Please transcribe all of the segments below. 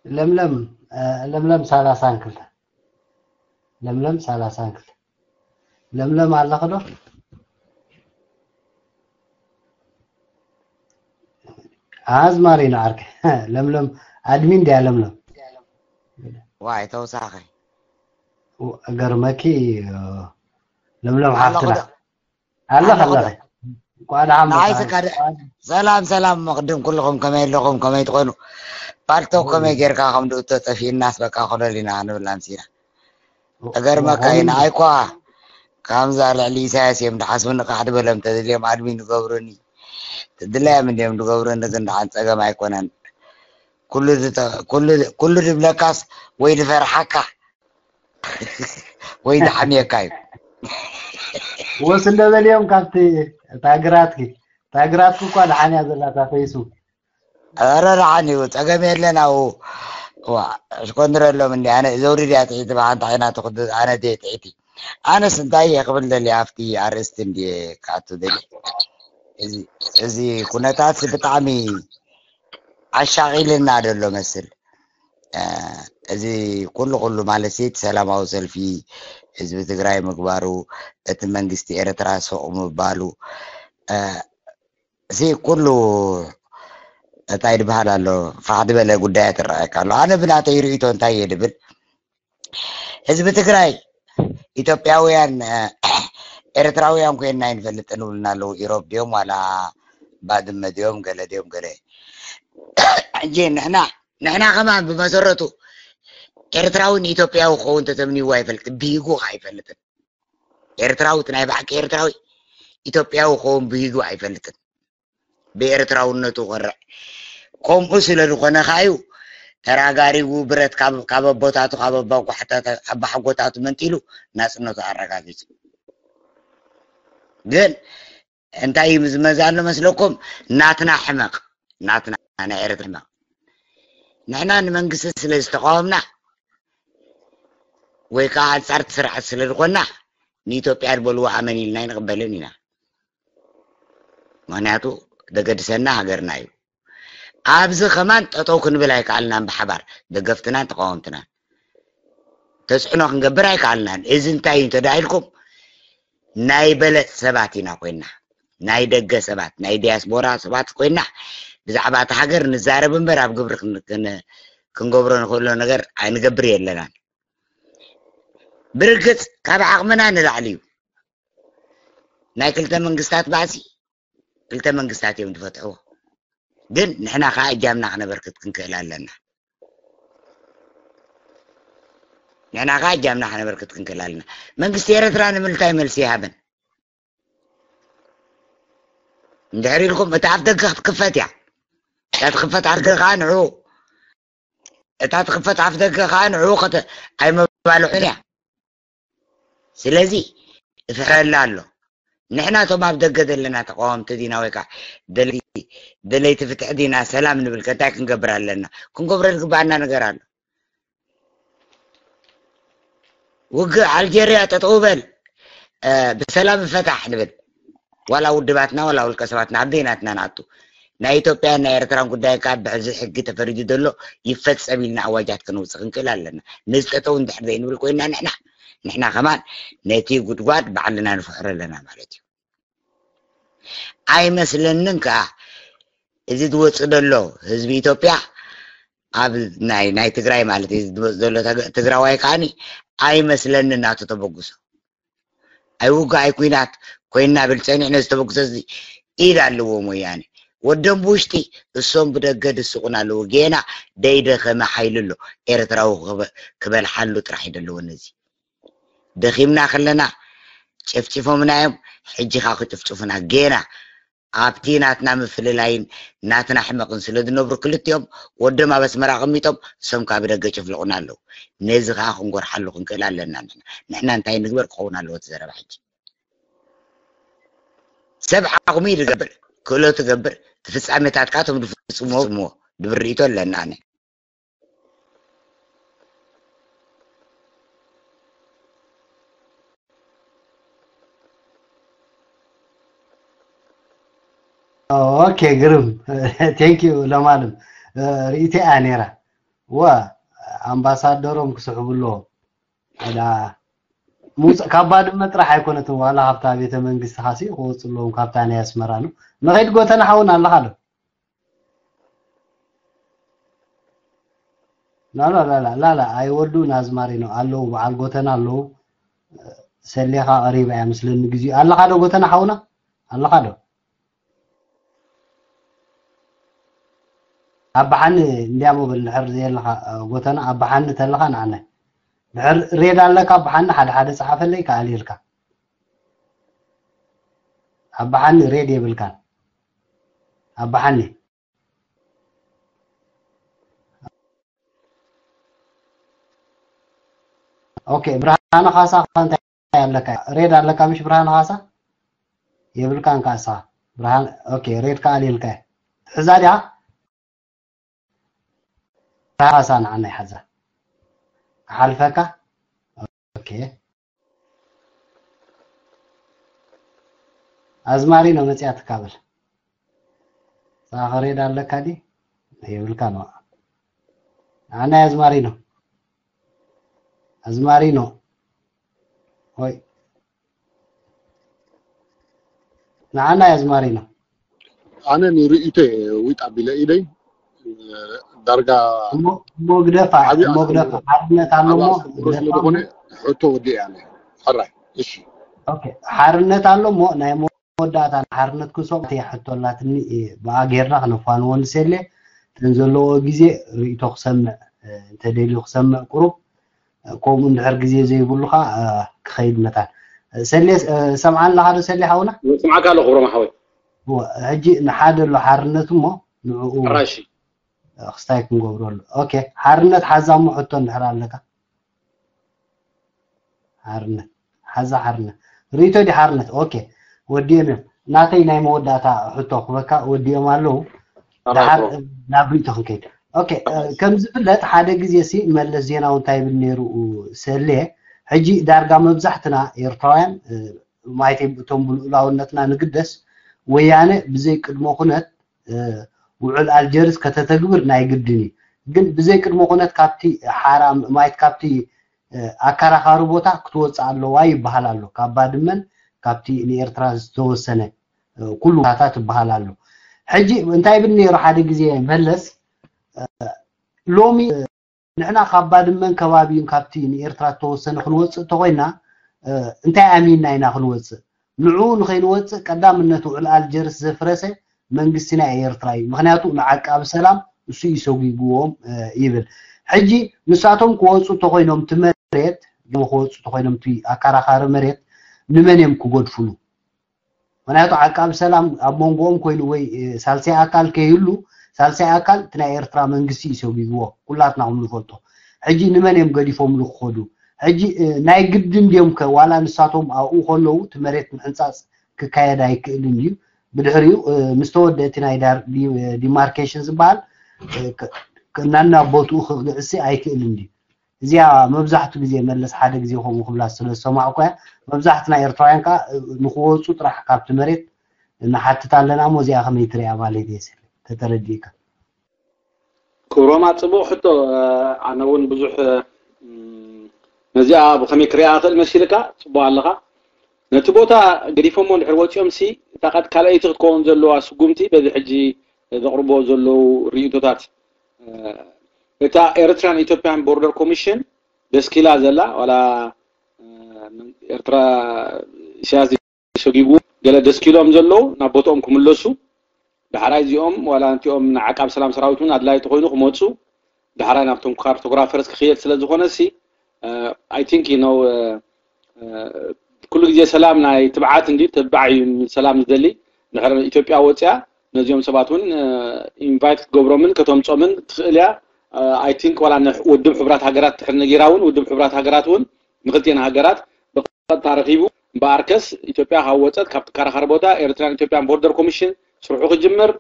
ለምለም ለምለም ሰላሳን ክልተ ለምለም ሰላሳን ክልተ ለምለም ኣለኸ ዶ? ኣዝማሪ ንዓርከ ለምለም ኣድሚን ድያ ለምለም? ዋይ ተውሳኸ ገርመኪ ለምለም ሓፍትና ኣለኸ ኣለኸ። እንኳዕ ደሓን መጻእኪ። ሰላም ሰላም፣ መቅድም ኩልኹም ከመይ ኣለኹም? ከመይ ትኾኑ? ፓልቶክ ከመይ ጌርካ ከም ድእቶ ጠፊእናስ በቃ ኮለል ኢና ንብል ኣምሲና። ተገርመካ ኢና ኣይኳ። ከምዛ ልዕሊ ኢሳያስ እዮም ድሓስቡ ንቃሕ ድበሎም ተዝልዮም ኣድሚን ድገብሩኒ ትድላዮም እንዲዮም ድገብሩኒ፣ ግን ደሓን ጸገም ኣይኮነን። ኩሉ ድተ- ኩሉ ኩሉ ድብለካስ ወይ ድፈርሓካ ወይ ድሓምየካ እዩ። ወስ እንደበልዮም ካብቲ ታግራትኪ ታግራትኪ እኳ ደሓን እያ ዘላ እታ ፌሱ። ኧረ ደሓን እዩ፣ ጸገም የለን። ኣብኡ ዋ ሽኮንድረሎም እንዲ ኣነ ዘውርድ እያ ትሒቲ ብሓንቲ ዓይና ትኽዱ ኣነ ድየ ትሒቲ። ኣነስ እንታይ እየ ክብል ደልየ ኣብቲ ኣርእስቲ እንድየ ክኣቱ ደልየ። እዚ እዚ ኩነታት ብጣዕሚ ኣሻቒልና ደሎ መስል። እዚ ኩሉ ኩሉ ማለት እቲ ሰላማዊ ሰልፊ ህዝቢ ትግራይ ምግባሩ፣ እቲ መንግስቲ ኤርትራ ስቕ ምባሉ፣ እዚ ኩሉ እንታይ ድበሃል ኣሎ፣ ፋሕ ዝበለ ጉዳያት ይረኣየካ ኣሎ። ኣነ ብናተይ ርእይቶ እንታይ እየ ድብል፣ ህዝቢ ትግራይ ኢትዮጵያውያን ኤርትራውያን ኮይንና ኣይንፈልጥን ይብሉና ኣለዉ። ኢሮብ ድዮም ዋላ ባድመ ድዮም ገለ ድዮም ገለ። ሕጂ ንሕና ንሕና ከማን ብመሰረቱ ኤርትራዊ ንኢትዮጵያዊ ክኸውን ተተምንይዎ ኣይፈልጥን፣ ብሂጉ ኣይፈልጥን። ኤርትራዊ እቲ ናይ ብሓቂ ኤርትራዊ ኢትዮጵያዊ ክኸውን ብሂጉ ኣይፈልጥን። ብኤርትራውነቱ ክርዕ ከምኡ ስለ ዝኾነ ከኣዩ ተራጋሪጉ ብረት ካብ ኣቦታቱ ካብ ኣባሓጎታቱ መንጢሉ ናፅነቱ ኣረጋጊፁ። ግን እንታይ እዩ ዝመዛሎ መስለኩም? ናትና ሕመቕ፣ ናትና ናይ ኤርትራ ሕመቕ። ንሕና ንመንግስቲ ስለ ዝተቃወምና ወይ ከዓ ኣንፃርቲ ስርዓት ስለ ዝኾንና ንኢትዮጵያ ዝበልዎ ኣመን ኢልና ኣይንቕበልን ኢና። ምክንያቱ ደገድሰና ሃገርና እዩ። ኣብዚ ከማን ጠጠው ክንብል ኣይከኣልናን፣ ብሓባር ደገፍትናን ተቃወምትናን ተፅዕኖ ክንገብር ኣይከኣልናን። እዚ እንታይ እዩ እንተዳ ኢልኩም ናይ በለፅ ሰባት ኢና ኮይና፣ ናይ ደገ ሰባት ናይ ዲያስፖራ ሰባት ኮይና ብዛዕባ እቲ ሃገር ንዛረብ እምበር ኣብ ግብሪ ክንገብሮ ንክእሎ ነገር ኣይንገብር የለናን። ብርግፅ ካብ ዓቕምና ንላዕሊ እዩ። ናይ ክልተ መንግስታት ባእሲ ክልተ መንግስታት እዮም ዝፈትሕዎ። ግን ንሕና ከዓ እጃምና ክነበርክት ክንክእል ኣለና። ንሕና ከዓ እጃምና ክነበርክት ክንክእል ኣለና። መንግስቲ ኤርትራ ንምልታይ መልሲ ይሃበን? እንድሕር ኢልኩም እታ ኣፍ ደገ ክትክፈት እያ። እታ ትክፈት ኣፍ ደገ ከዓ ንዑ እታ ትክፈት ኣፍ ደገ ከዓ ንዑ ኣይመባልሑን እያ። ስለዚ ይፍሕረላ ኣሎ። ንሕና እቶም ኣብ ደገ ዘለና ተቃወምቲ ዲና ወይ ከዓ ደለይቲ ፍትሒ ዲና ሰላም ንብል ከ እንታይ ክንገብር ኣለና? ክንገብሮ ዝግባኣና ነገር ኣሎ። ውግእ ኣልጀርያ ጠጠው በል፣ ብሰላም ይፈታሕ ንብል። ዋላ ውድባትና ዋላ ውልቀ ሰባትና ኣበይ ናትና ንኣቱ? ናይ ኢትዮጵያን ናይ ኤርትራን ጉዳይ ከዓ ብሕዚ ሕጊ ተፈሪጁ ዘሎ ይፈፀም ኢልና ኣዋጃት ከነውፅእ ክንክእል ኣለና። ነዚ ጠጠው እንድሕር ዘይንብል ኮይና ንሕና ንሕና ከማን ነቲ ጉድጓድ ባዕልና ንፍሕሮ ኣለና ማለት እዩ። ኣይመስለንን ከዓ እዚ ዝወፅእ ዘሎ ህዝቢ ኢትዮጵያ ኣብ ናይ ናይ ትግራይ ማለት እዩ ዝመፅ ዘሎ ትግራዋይ ከዓኒ ኣይመስለንን ናቱ ተበግሶ ኣይውጋእ ኣይኩናት ኮይና ብል ፀኒሕ ነዚ ተበግሶ እዚ ኢድ ኣለዎም ወያነ ወደም ብውሽጢ እሶም ብደገ ድስቁን ኣለዉ ጌና ደይደኸመ ሓይሊ ኣሎ ኤርትራዊ ክበልሓሉ ጥራሕ ይደለዎ ነዚ ደኺምና ከለና ጨፍጭፎምና እዮም ሕጂ ካ ክጭፍጭፉና ጌና ኣብቲ ናትና ምፍልላይን ናትና ሕመቕን ስለ ዝነብሩ ክልቲኦም ወዶም ኣብ ኣስመራ ኣቐሚጦም እሶም ከዓ ብደገ ጭፍልቑና ኣለዉ። ነዚ ከዓ ክንጎርሓሉ ክንክእል ኣለና ንሕና። ንሕና እንታይ ንግበር ክኸውን ኣለዎ እቲ ዘረባ ሕጂ። ሰብ ዓቕሙ እዩ ዝገብር፣ ክእለቱ ይገብር፣ እቲ ፍጻሜታት ከዓ እቶም ዝፍጽምዎ ዝፍጽምዎ ዝብል ርእይቶ ኣለና ኣነ። ኦኬ ግርም ቴንክ ዩ ለማለም ርእይቶ እያ ነይራ ወ ኣምባሳደሮም ክስሕቡ ኣለዎም። ኣዳ ሙስ ካብ ባድመ ጥራሕ ኣይኮነትን፣ ዋላ ካብታ ቤተ መንግስቲ ካሲ ክወፁ ኣለዎም፣ ካብታ ናይ ኣስመራ ነው። ንኸይድ ጎተና ሓውን ኣለኻ ዶ? ላላ ላላ ላላ ኣይወዱን። ኣዝማሪኖ ኣለዉ፣ በዓል ጎተና ኣለዉ። ሰሌኻ ቀሪባ እያ ምስለኒ። ግዜ ኣለኻ ዶ ጎተና ሓውና? ኣለኻ ዶ? ኣባሓኒ እንዲያሞ በል ድሕር ዘየለኻ ጎተና። ኣባሓኒ ተለኻ ንዓነ ድሕር ሬድ ኣለካ። ኣባሓኒ ሓደ ሓደ ጸሓፈለይ ከኣልየልካ። ኣባሓኒ ሬድ የብልካን። ኣባሓኒ። ኦኬ፣ ብርሃነ ካሳ እንታይ ኣለካ? ሬድ ኣለካ ምሽ ብርሃነ ካሳ? የብልካን ካሳ። ብርሃን፣ ኦኬ፣ ሬድ ከኣልየልካ። ሕዛ ዲያ? ብርሃነ ካሳ ንዓና ይሓዛ። ክሓልፈካ? ኦኬ። ኣዝማሪኖ መጽያ ትካበል። ሳኸሬድ ኣለካ ዲ? የብልካ ነው። ንዓና ኣዝማሪኖ። ኣዝማሪኖ። ወይ። ንዓና ኣዝማሪኖ። ኣነ ንርእይቶ ዊጥ ኣቢለ ኢደይ ዳርጋ እሞ፣ እሞ ግደፋ፣ ዓብዪ እሞ ኣስተምህሮ ግደፋ። ሓርነት ኣሎ ኣብ እሞ ኣስተምህሮ ግደፋ ስለ ዝኾነ እሞ። ሕቶ ወዲእ ኣነ። ሕራይ። እሺ። ኦኬ፣ ሓርነት ኣሎ እሞ ናይ መወዳእታ ንሓርነት ክሶም እያ ሕቶ ኣላትኒ፣ እ፣ ብኣ ጌርና ክነፋንዎ ንሰሌ። እተን ዘለዎ ግዜ ርእይቶ ክሰምዕ፣ እ፣ እንተደልዩ ክሰምዕ ቁሩብ፣ እ፣ ከምኡ እንድሕር ግዜ ዘይብሉ ኸኣ፣ እ፣ ክኸይድ መታን። እ፣ ሰሌ፣ እ፣ ሰምዓኒ ኣለኻ ዶ ሰሌ ሓውና? ይሰምዓካ ኣለኹ ብሮም ሓወይ። እወ፣ ሕጂ ንሓደ ኣሎ ሓርነት እሞ ንዕኡ ሕራይ እሺ። እ፣ ክስታይ ክንገብረሉ። ኦኬ፣ ሓርነት ሓዛ እሞ ሕቶ እንድሕር ኣለካ። ሓርነት። ሓዛ ሓርነት። ርእይቶ ዲ ሓርነት? ኦኬ። ወዲኦም እዮም። ናተይ ናይ መወዳእታ ሕቶ ክበካ ወዲኦም ኣለዉ። ኣራይ ድሓር ፕሮ። ናብ ርእይቶ ክንከይድ። ኦኬ፣ እ፣ ከም ዝፍለጥ ሓደ ግዜ ሲ መለስ ዜናዊ እንታይ ይብል ነይሩ ሰሌ፣ ሕጂ ዳርጋ መብዛሕትና ኤርትራውያን፣ እ፣ ማለተይ እቶም ብልኡላውነትና ንግደስ፣ ወያነ ብዘይ ቅድመ ኩነት፣ እ፣ ውዕል ኣልጀርስ ከተተግብር ናይ ግድን እዩ። ግን ብዘይ ቅድመ ኩነት ካብቲ ሓራ ማየት ካብቲ፣ እ፣ ኣከራኻሪ ቦታ ክትወፅእ ኣለዋ ይበሃል ኣሎ። ካብ ባድመን ካብቲ ንኤርትራ ዝተወሰነ፣ እ፣ ኩሉ ቦታታት ይበሃል ኣሎ። ሕጂ እንታይ ይብል ነይሩ ሓደ ግዜ መለስ፣ እ፣ ሎሚ፣ እ፣ ንሕና ካብ ባድመን ከባቢኡን ካብቲ ንኤርትራ ዝተወሰነ ክንወፅእ እንተኮይና፣ እ፣ እንታይ ኣሚንና ኢና ክንወፅእ? ንዕኡ ንኸይንወፅእ ቀዳምነት ውዕል ኣልጀርስ ዘፍረሰ መንግስቲ ናይ ኤርትራ እዩ። ምኽንያቱ ንዓቃቢ ሰላም እሱ እዩ ሰጒግዎም፣ እ፣ ይብል። ሕጂ ንሳቶም ክወፁ እንተኮይኖም እቲ መሬት፣ ክወፁ እንተኮይኖም እቲ ኣከራኻሪ መሬት ንመን እዮም ክገድፍሉ? ምኽንያቱ ዓቃቢ ሰላም ኣብ መንጎኦም ኮይኑ ወይ፣ እ፣ ሳልሳይ ኣካል ከይህሉ፣ ሳልሳይ ኣካል እቲ ናይ ኤርትራ መንግስቲ እዩ ሰጒግዎ፣ ኩላትና ከም ንፈልጦ። ሕጂ ንመን እዮም ገዲፎምሉ ክኸዱ? ሕጂ፣ እ፣ ናይ ግድን ድዮም ከ ዋላ ንሳቶም ኣብኡ ከለዉ እቲ መሬት ምሕንጻጽ ክካየድ ኣይክእልን ድዩ? ብድሕሪኡ፣ እ፣ ምስ ተወደ እቲ ናይ ዳር-፣ ዲ-፣ ዲማርኬሽን ዝበሃል፣ እ፣ ከ-፣ ከ-፣ ናና ቦትኡ ክግዕሲ ኣይክእልን ድዩ? እዚኣ መብዛሕቱ ግዜ መለስ ሓደ ግዜ ከምኡ ክብላ ስለ ዝሰማዕኩ እያ። መብዛሕትና ኤርትራውያን ከኣ ንክወፁ ጥራሕ ካብቲ መሬት ንሓትት ኣለና እሞ እዚኣ ከመይ ትሪኣ ማለት እየ ስለ ተተረዲእካ። ክብሮማ ጽቡቕ ሕቶ። ኣነ እውን ብዙሕ፣ እም፣ ነዚኣ ብኸመይ ክሪኣ እኽእል መሲልካ ጽቡቕ ኣለኻ። ነቲ ቦታ ገዲፎሞ እንድሕር ወጺኦም ሲ እታ ቀጥ ካልኣይቲ ክትከውን ዘለዋ ስጉምቲ በዚ ሕጂ ዘቕርቦ ዘለዉ ርእይቶታት፣ እ፣ እታ ኤርትራን ኢትዮጵያን ቦርደር ኮሚሽን ደስኪላ ዘላ ዋላ፣ እ፣ ኤርትራ ኢሳያስ ሰጊቡ ገለ ደስኪሎም ዘለዉ ናብ ቦትኦም ክምለሱ፣ ዳሕራይ እዚኦም ዋላ እንቲኦም ንዓቃብ ሰላም ሰራዊት እውን ኣድላይ ተኮይኑ ክመፁ፣ ዳሕራይ ናብቶም ካርቶግራፈርስ ክኽየድ ስለ ዝኾነ ሲ፣ እ፣ I think you know፣ እ፣ እ፣ ኩሉ ግዜ ሰላም ናይ ትብዓት እንዲ ተባዕ እዩ ሰላም ዝደሊ። ድሕሪ ኢትዮጵያ ወፅያ ነዚኦም ሰባት እውን፣ እ፣ ኢንቫይት ክትገብሮምን ከተምፆምን ትኽእል እያ። እ፣ I think ዋላ ንውድብ ሕቡራት ሃገራት ድሕሪ ነጊራ እውን ውድብ ሕቡራት ሃገራት እውን ንክልቲኤን ሃገራት ብቐጥታ ረኺቡ እምበኣርከስ ኢትዮጵያ ካብ ወፀት ካብ ትከራኸር ቦታ ኤርትራን ኢትዮጵያን ቦርደር ኮሚሽን ስርሑ ክጅምር፣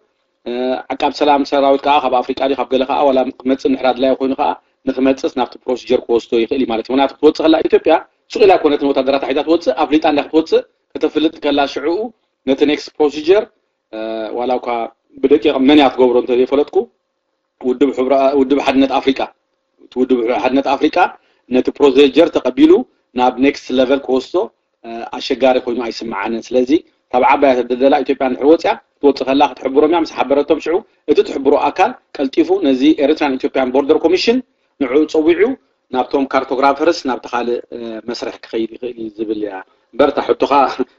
እ፣ ዓቃብ ሰላም ሰራዊት ከዓ ካብ ኣፍሪቃ ድዩ ካብ ገለ ከዓ ዋላ ክመፅእ እንድሕር ኣድላዩ ኮይኑ ከዓ ንክመፅእስ ናብቲ ፕሮሲጀር ክወስዶ ይኽእል እዩ ማለት እዩ። ምክንያቱ ክትወፅእ ከላ ኢትዮጵያ ሱቕ ኢላ ኮነትን ወታደራት ኣሒዛ ትወፅእ፣ ኣፍሊጣ እንዳ ክትወፅእ ከተፍልጥ ከላ ሽዕኡ ነቲ ኔክስት ፕሮሲጀር፣ እ፣ ዋላ እኳ ብደቂቕ መን እያ ትገብሮ እንተዘይፈለጥኩ ውድብ ሕብራ-፣ ውድብ ሓድነት ኣፍሪቃ ውድብ ሓድነት ኣፍሪቃ ነቲ ፕሮሲጀር ተቐቢሉ ናብ ኔክስት ለቨል ክወስዶ ኣሸጋሪ ኮይኑ ኣይስምዓንን። ስለዚ ካብ ዓባያ ተደላ ኢትዮጵያ እንድሕር ወፅያ ክትወፅእ ከላ ክትሕብሮም እያ። ምስ ሓበረቶም ሽዑ እቲ ትሕብሮ ኣካል ቀልጢፉ ነዚ ኤሪትራን ኢትዮጵያን ቦርደር ኮሚሽን ንዕኡ ፀዊዑ ናብቶም ካርቶግራፈርስ ናብቲ ካልእ መስርሕ ክኸይድ ይኽእል እዩ ዝብል እያ። በርታ፣ ሕቶኻ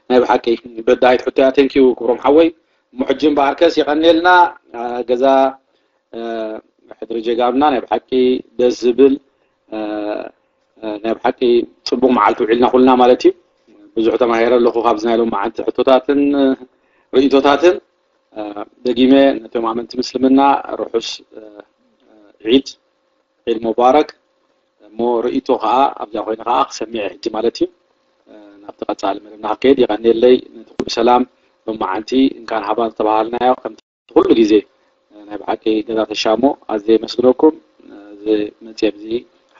ናይ ብሓቂ በዳሂት ሕቶ እያ። ቴንኪዩ ክብሮም ሓወይ። እሞ ሕጂ እምበኣርከስ የቐንየልና። ገዛ ሕድሪ ጀጋኑና ናይ ብሓቂ ደስ ዝብል ናይ ብሓቂ ፅቡቕ መዓልቲ ውዒልና ኩልና ማለት እዩ። ብዙሕ ተማሂረ ኣለኹ ካብዚ ናይ ሎማዓንቲ ሕቶታትን ርእይቶታትን። ደጊመ ነቶም ኣመንቲ ምስልምና ርሑስ ዒድ፣ ዒድ ሙባረክ። እሞ ርእይቶ ከዓ ኣብዛ ኮይነ ከዓ ክሰሚዐ ሕጂ ማለት እዩ። ናብቲ ቀፃሊ መደብና ክከይድ የቐንየለይ። ነቲ ኩሉ ሰላም ሎማዓንቲ እንካን ሃባ ዝተባሃልናዮ ከም ኩሉ ግዜ ናይ ብሓቂ ገዛ ተሻሞ ኣዝየ የመስግነኩም። እዚ መፅየ ኣብዚ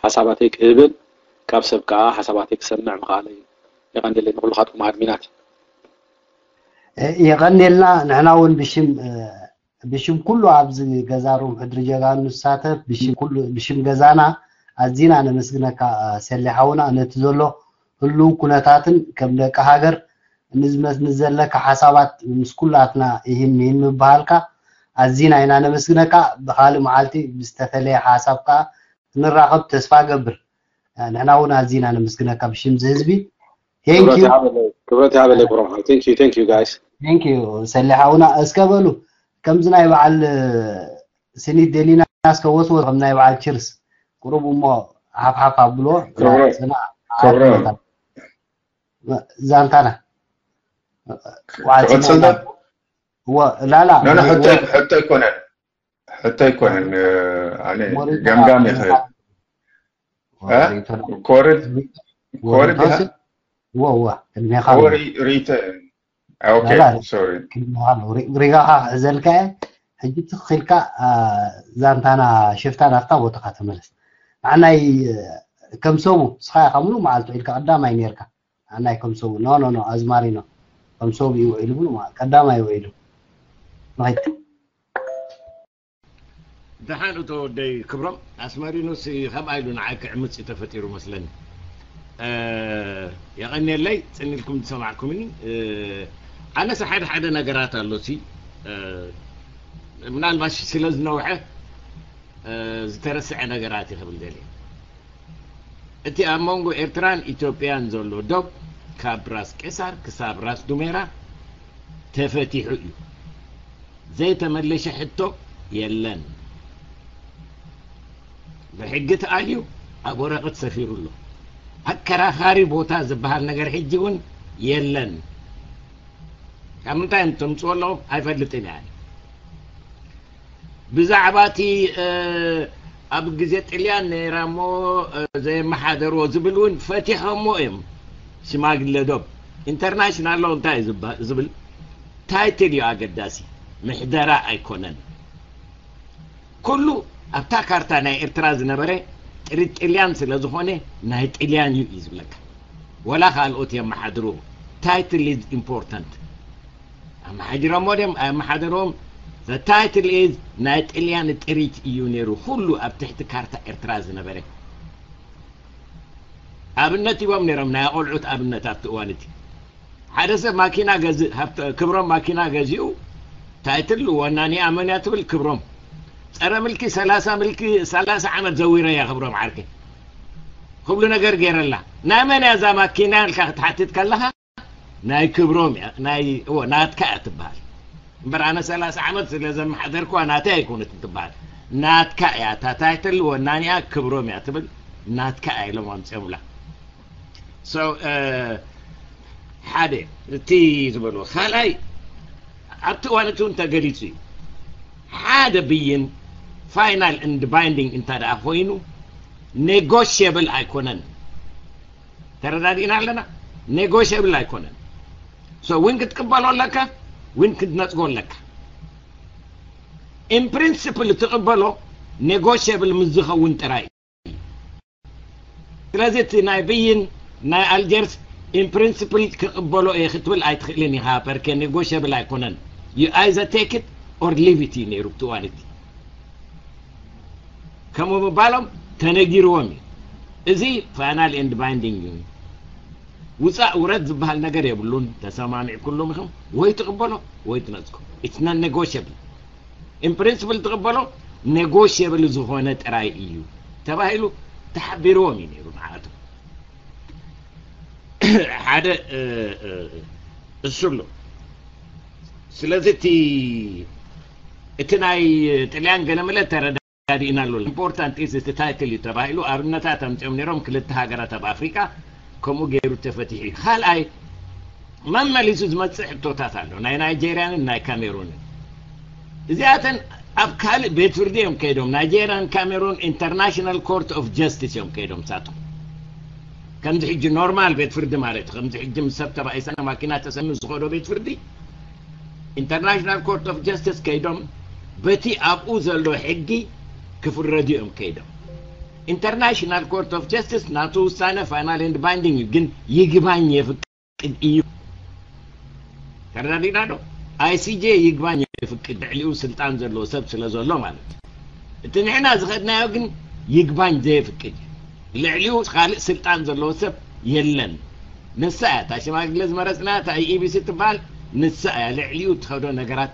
ሓሳባተይ ክህብን ካብ ሰብ ከዓ ሓሳባተይ ክሰምዕ ምኽኣለይ የቐንየለይ ንኩልኻትኩም ኣድሚናት። የቐንየልና። ንሕና እውን ብሽም ብሽም ኩሉ ኣብዚ ገዛ ሩም ሕድሪ ጀጋኑ ንሳተፍ ብሽም ገዛና ኣዚና ነመስግነካ ሰሌ ሓውና ነቲ ዘሎ ህሉው ኩነታትን ከም ደቂ ሃገር ንዝመስ ንዘለካ ሓሳባት ምስ ኩላትና ይህን ይህን ምባሃልካ ኣዚና ኢና ነመስግነካ። ብኻልእ መዓልቲ ብዝተፈለየ ሓሳብ ከዓ ክንራኸብ ተስፋ ገብር። ንሕና እውን ኣዚና ነመስግነካ ብሽም ዝህዝቢ። ክብረት ይሃበለይ ክብረት ይሃበለይ ብሮም ሓው። Thank you, thank you guys. Thank you ሰሌ ሓውና። እስከ በሉ ከምዚ ናይ በዓል ስኒት ደሊና እስከ ወስወስ ከም ናይ በዓል ችርስ ቁሩብ እሞ ሓፍሓፍ ኣብልዎ። ክብሮ ጽናዕ ክብሮ ዓርክነታት። ዛንታና። ክቕጽል ዶ? ወ ላላ ኖ ኖ፣ ሕቶ ሕቶ ኣይኮነን። ሕቶ ኣይኮነን። ኣነ ሞሪድ ገምጋም ይኽእል። እ? ሪቶና ኮርድ ኮርድ ሪቶስ? ኢኻ? ወ ወ ቅድሜኻ ኣሎ። ወሪ ሪተ ኦኬ ላላ ሶሪ። ቅድሜኻ ኣሎ። ሪ- ሪጋኻ ክሕዘልካ እየ። ሕጂ ትኽ ኢልካ አ፣ ዛንታና ሽፍታ ናብታ ቦታኻ ተመለስ። ንዓናይ እ፣ ከም ሰቡ ንስኻ ኢኻ ሙሉእ መዓልቲ ኢልካ ቀዳማይ ነርካ። ንዓናይ ከም ሰቡ ኖ ኖ ኖ ኣዝማሪኖ ከም ሰቡ እዩ ውዒሉ ሙሉእ መዓልቲ ቀዳማይ ውዒሉ። ንኸይድ። ደሓን እቶ ወደይ ክብሮም ኣስመሪኖስ ከምኣ ኢሉ ንዓይ ክዕምፅ እዩ ተፈጢሩ መስለኒ። የቐንየለይ ጽን ኢልኩም ዝሰማዕኩምኒ። ኣነስ ሓደ ሓደ ነገራት ኣሎ ሲ ምናልባሽ ስለ ዝነውሐ ዝተረስዐ ነገራት እዩ ክብል ደልየ። እቲ ኣብ መንጎ ኤርትራን ኢትዮጵያን ዘሎ ዶብ ካብ ራስ ቄሳር ክሳብ ራስ ዱሜራ ተፈቲሑ እዩ። ዘይተመለሸ ሕቶ የለን። ብሕጊ ተኣልዩ ኣብ ወረቐት ሰፊሩ ኣሎ። ኣከራኻሪ ቦታ ዝበሃል ነገር ሕጂ እውን የለን። ካብ ምንታይ እዮም ተምፅዎ ኣለኹም ኣይፈልጥን እየ። ብዛዕባ እቲ ኣብ ግዜ ጥልያን ነይራ እሞ ዘየመሓደርዎ ዝብል እውን ፈቲሖሞ እዮም። ሽማግለ ዶብ ኢንተርናሽናል ሎ እንታይ እዩ ዝብል ታይትል እዩ ኣገዳሲ፣ ምሕደራ ኣይኮነን። ኩሉ ኣብታ ካርታ ናይ ኤርትራ ዝነበረ ጥሪ ጥልያን ስለ ዝኾነ ናይ ጥልያን እዩ እዩ ዝብለካ። ወላ ካልኦት የመሓድርዎ። ታይትል ኢዝ ኢምፖርታንት። ኣመሓዲሮሞ ድዮም ኣየመሓደርዎም? The title is ናይ ጥልያን ጥሪት እዩ ነይሩ ኩሉ ኣብ ትሕቲ ካርታ ኤርትራ ዝነበረ። ኣብነት ሂቦም ነይሮም ናይ ኣቆልዑት ኣብነት ኣብቲ እዋን እቲ ሓደ ሰብ ማኪና ገዝእ ሃብተ ክብሮም ማኪና ገዚኡ ታይትል ወናኒኣ መን እያ ትብል ክብሮም ጸረ ምልኪ ሰላሳ ምልኪ ሰላሳ ዓመት ዘዊረ እያ ክብሮም ዓርከይ ክብሉ ነገር ገይረላ ናይ መን እያ እዛ ማኪና ኢልካ ክትሓትት ከለኻ ናይ ክብሮም እያ ናይ እዎ ናትካ እያ ትበሃል እምበር ኣነ ሰላሳ ዓመት ስለ ዘመሓደርኩዋ ናተይ ኣይኮነትን ትበሃል ናትካ እያ እታ ታይትል ወናኒኣ ክብሮም እያ ትብል ናትካ እያ ኢሎም ኣምፅኦምላ so ሓደ እቲ ዝበልዎ ካልኣይ ኣብቲ እዋን እቲ እውን ተገሊፁ እዩ ሓደ ብይን final and binding እንተ ደኣ ኮይኑ negotiable ኣይኮነን ተረዳዲእና ኣለና negotiable ኣይኮነን so ዊን ክትቅበሎ ኣለካ ዊን ክትነፅጎ ኣለካ in principle ትቕበሎ negotiable ምስ ዝኸውን ጥራይ እዩ ስለዚ እቲ ናይ ብይን ናይ ኣልጀርስ in principle ክቕበሎ እየ ክትብል ኣይትኽእልን ኢኻ ፐርከ negotiable ኣይኮነን you either take it or leave it እዩ ነይሩ ብትዋን እቲ ከምኡ ምባሎም ተነጊርዎም እዩ። እዚ final and binding እዩ። ውፃእ ውረድ ዝበሃል ነገር የብሉን። ተሰማሚዕኩሎም ኢኹም ወይ ትቕበሎ ወይ ትነፅጎ። It's non negotiable። In principle ትቕበሎ፣ negotiable ዝኾነ ጥራይ እዩ ተባሂሉ ተሓቢርዎም እዩ ነይሩ ንዓኣቶም። ሓደ እሱ ኣሎ። ስለዚ እቲ እቲ ናይ ጥልያን ገለመለ ተረዳዲእና ኣሎ። Important is እቲ title እዩ ተባሂሉ ኣብነታት ኣምፅኦም ነይሮም። ክልተ ሃገራት ኣብ ኣፍሪቃ ከምኡ ገይሩ ተፈቲሑ እዩ። ካልኣይ መመሊሱ ዝመፅእ ሕቶታት ኣሎ፣ ናይ ናይጄርያንን ናይ ካሜሩንን። እዚኣተን ኣብ ካልእ ቤት ፍርዲ እዮም ከይዶም። ናይጄርያን ካሜሩን International Court of Justice እዮም ከይዶም ሳቶም። ከምዚ ሕጂ ኖርማል ቤት ፍርዲ ማለት እዩ። ከምዚ ሕጂ ምስ ሰብ ተባኢሰና ማኪና ተሰኑ ዝኸዶ ቤት ፍርዲ International Court of Justice ከይዶም በቲ ኣብኡ ዘሎ ሕጊ ክፍረዱ እዮም ከይዶም። International Court of Justice ናቱ ውሳነ final and binding እዩ፣ ግን ይግባኝ የፍቅድ እዩ። ተረዳዲና ዶ? I C J ይግባኝ የፍቅድ፣ ልዕሊኡ ስልጣን ዘለዎ ሰብ ስለ ዘሎ ማለት እዩ። እቲ ንሕና ዝኸድናዮ ግን ይግባኝ ዘየፍቅድ እዩ። ልዕሊኡ ካልእ ስልጣን ዘለዎ ሰብ የለን። ንሳ እያ እታ ሽማግለ ዝመረፅና፣ እታ E B C ትበሃል፣ ንሳ እያ። ልዕሊኡ ትኸዶ ነገራት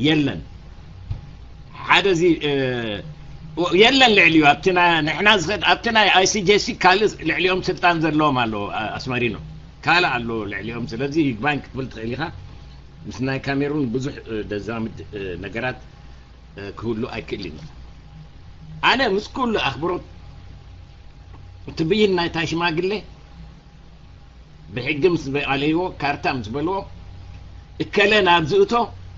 የለን። ሓደ እዚ የለን ልዕሊኡ ኣብቲ ንሕና ዝኸድ ኣብቲ ናይ I C J ካልእ ልዕሊኦም ስልጣን ዘለዎም ኣለዎ። ኣስመሪኖ ካልእ ኣሎ ልዕሊኦም። ስለዚ ይግባኝ ክትብል ትኽእል ኢኻ። ምስ ናይ ካሜሩን ብዙሕ ደዛምድ ነገራት ክህሉ ኣይክእልን እዩ። ኣነ ምስ ኩሉ ኣኽብሮት እቲ ብይን ናይታ ሽማግሌ ብሕጊ ምስ በኣለይዎ፣ ካርታ ምስ በልዎ፣ እከለ ናብ ዝእቶ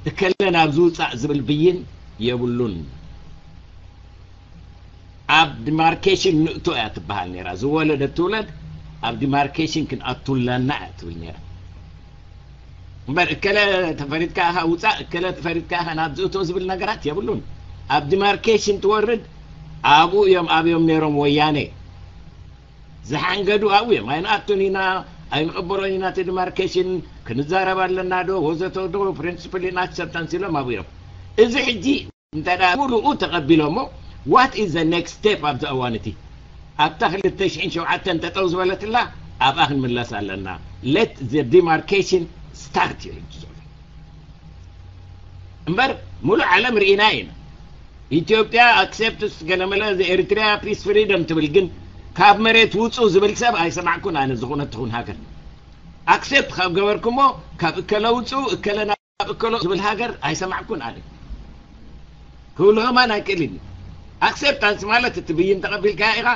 እከለ ናብ ዝውፃእ ዝብል ብይን የብሉን። ኣብ ዲማርኬሽን ንእቶ እያ ትበሃል ነይራ። ዝወለደት ትውለድ ኣብ ዲማርኬሽን ክንኣቱ ኣለና እያ ትብል ነይራ። እምበር እከለ ተፈሪድካ ኢኻ ውፃእ፣ እከለ ተፈሪድካ ኢኻ ናብ ዝእቶ ዝብል ነገራት የብሉን። ኣብ ዲማርኬሽን ትወርድ ኣብኡ እዮም ኣብዮም ነይሮም ወያነ። ዝሓንገዱ ኣብኡ እዮም። ኣይንኣቱን ኢና፣ ኣይንቕበሎን ኢና እቲ ዲማርኬሽን፣ ክንዛረብ ኣለና ዶ ወዘተ ዶ፣ ፕሪንስፕል ኢን ኣክሰፕታንስ ኢሎም ኣብኡ እዮም። እዚ ሕጂ እንተ ደኣ ሙሉኡ ተቐቢሎሞ what is the next step ኣብዚ እዋን እቲ ኣብታ ክልተ ሽሕን ሸውዓተን ጠጠው ዝበለትላ ኣብኣ ክንምለስ ኣለና። Let the demarcation start እዩ ሕጂ ዘሎ። እምበር ሙሉእ ዓለም ርኢና ኢና። ኢትዮጵያ ኣክሴፕትስ ገለመለ ኤሪትሪያ ፒስ ፍሪደም ትብል፣ ግን ካብ መሬት ውፁ ዝብል ሰብ ኣይሰማዕኩን ኣነ። ዝኾነት ትኹን ሃገር ኣክሴፕት ካብ ገበርኩሞ ካብ እከለ ውፁ እከለ ናብ እከሎ ዝብል ሃገር ኣይሰማዕኩን ኣነ። ክብሉ ከማን ኣይክእልን። ኣክሴፕታንስ ማለት እቲ ብይን ተቐቢልካ ኢኻ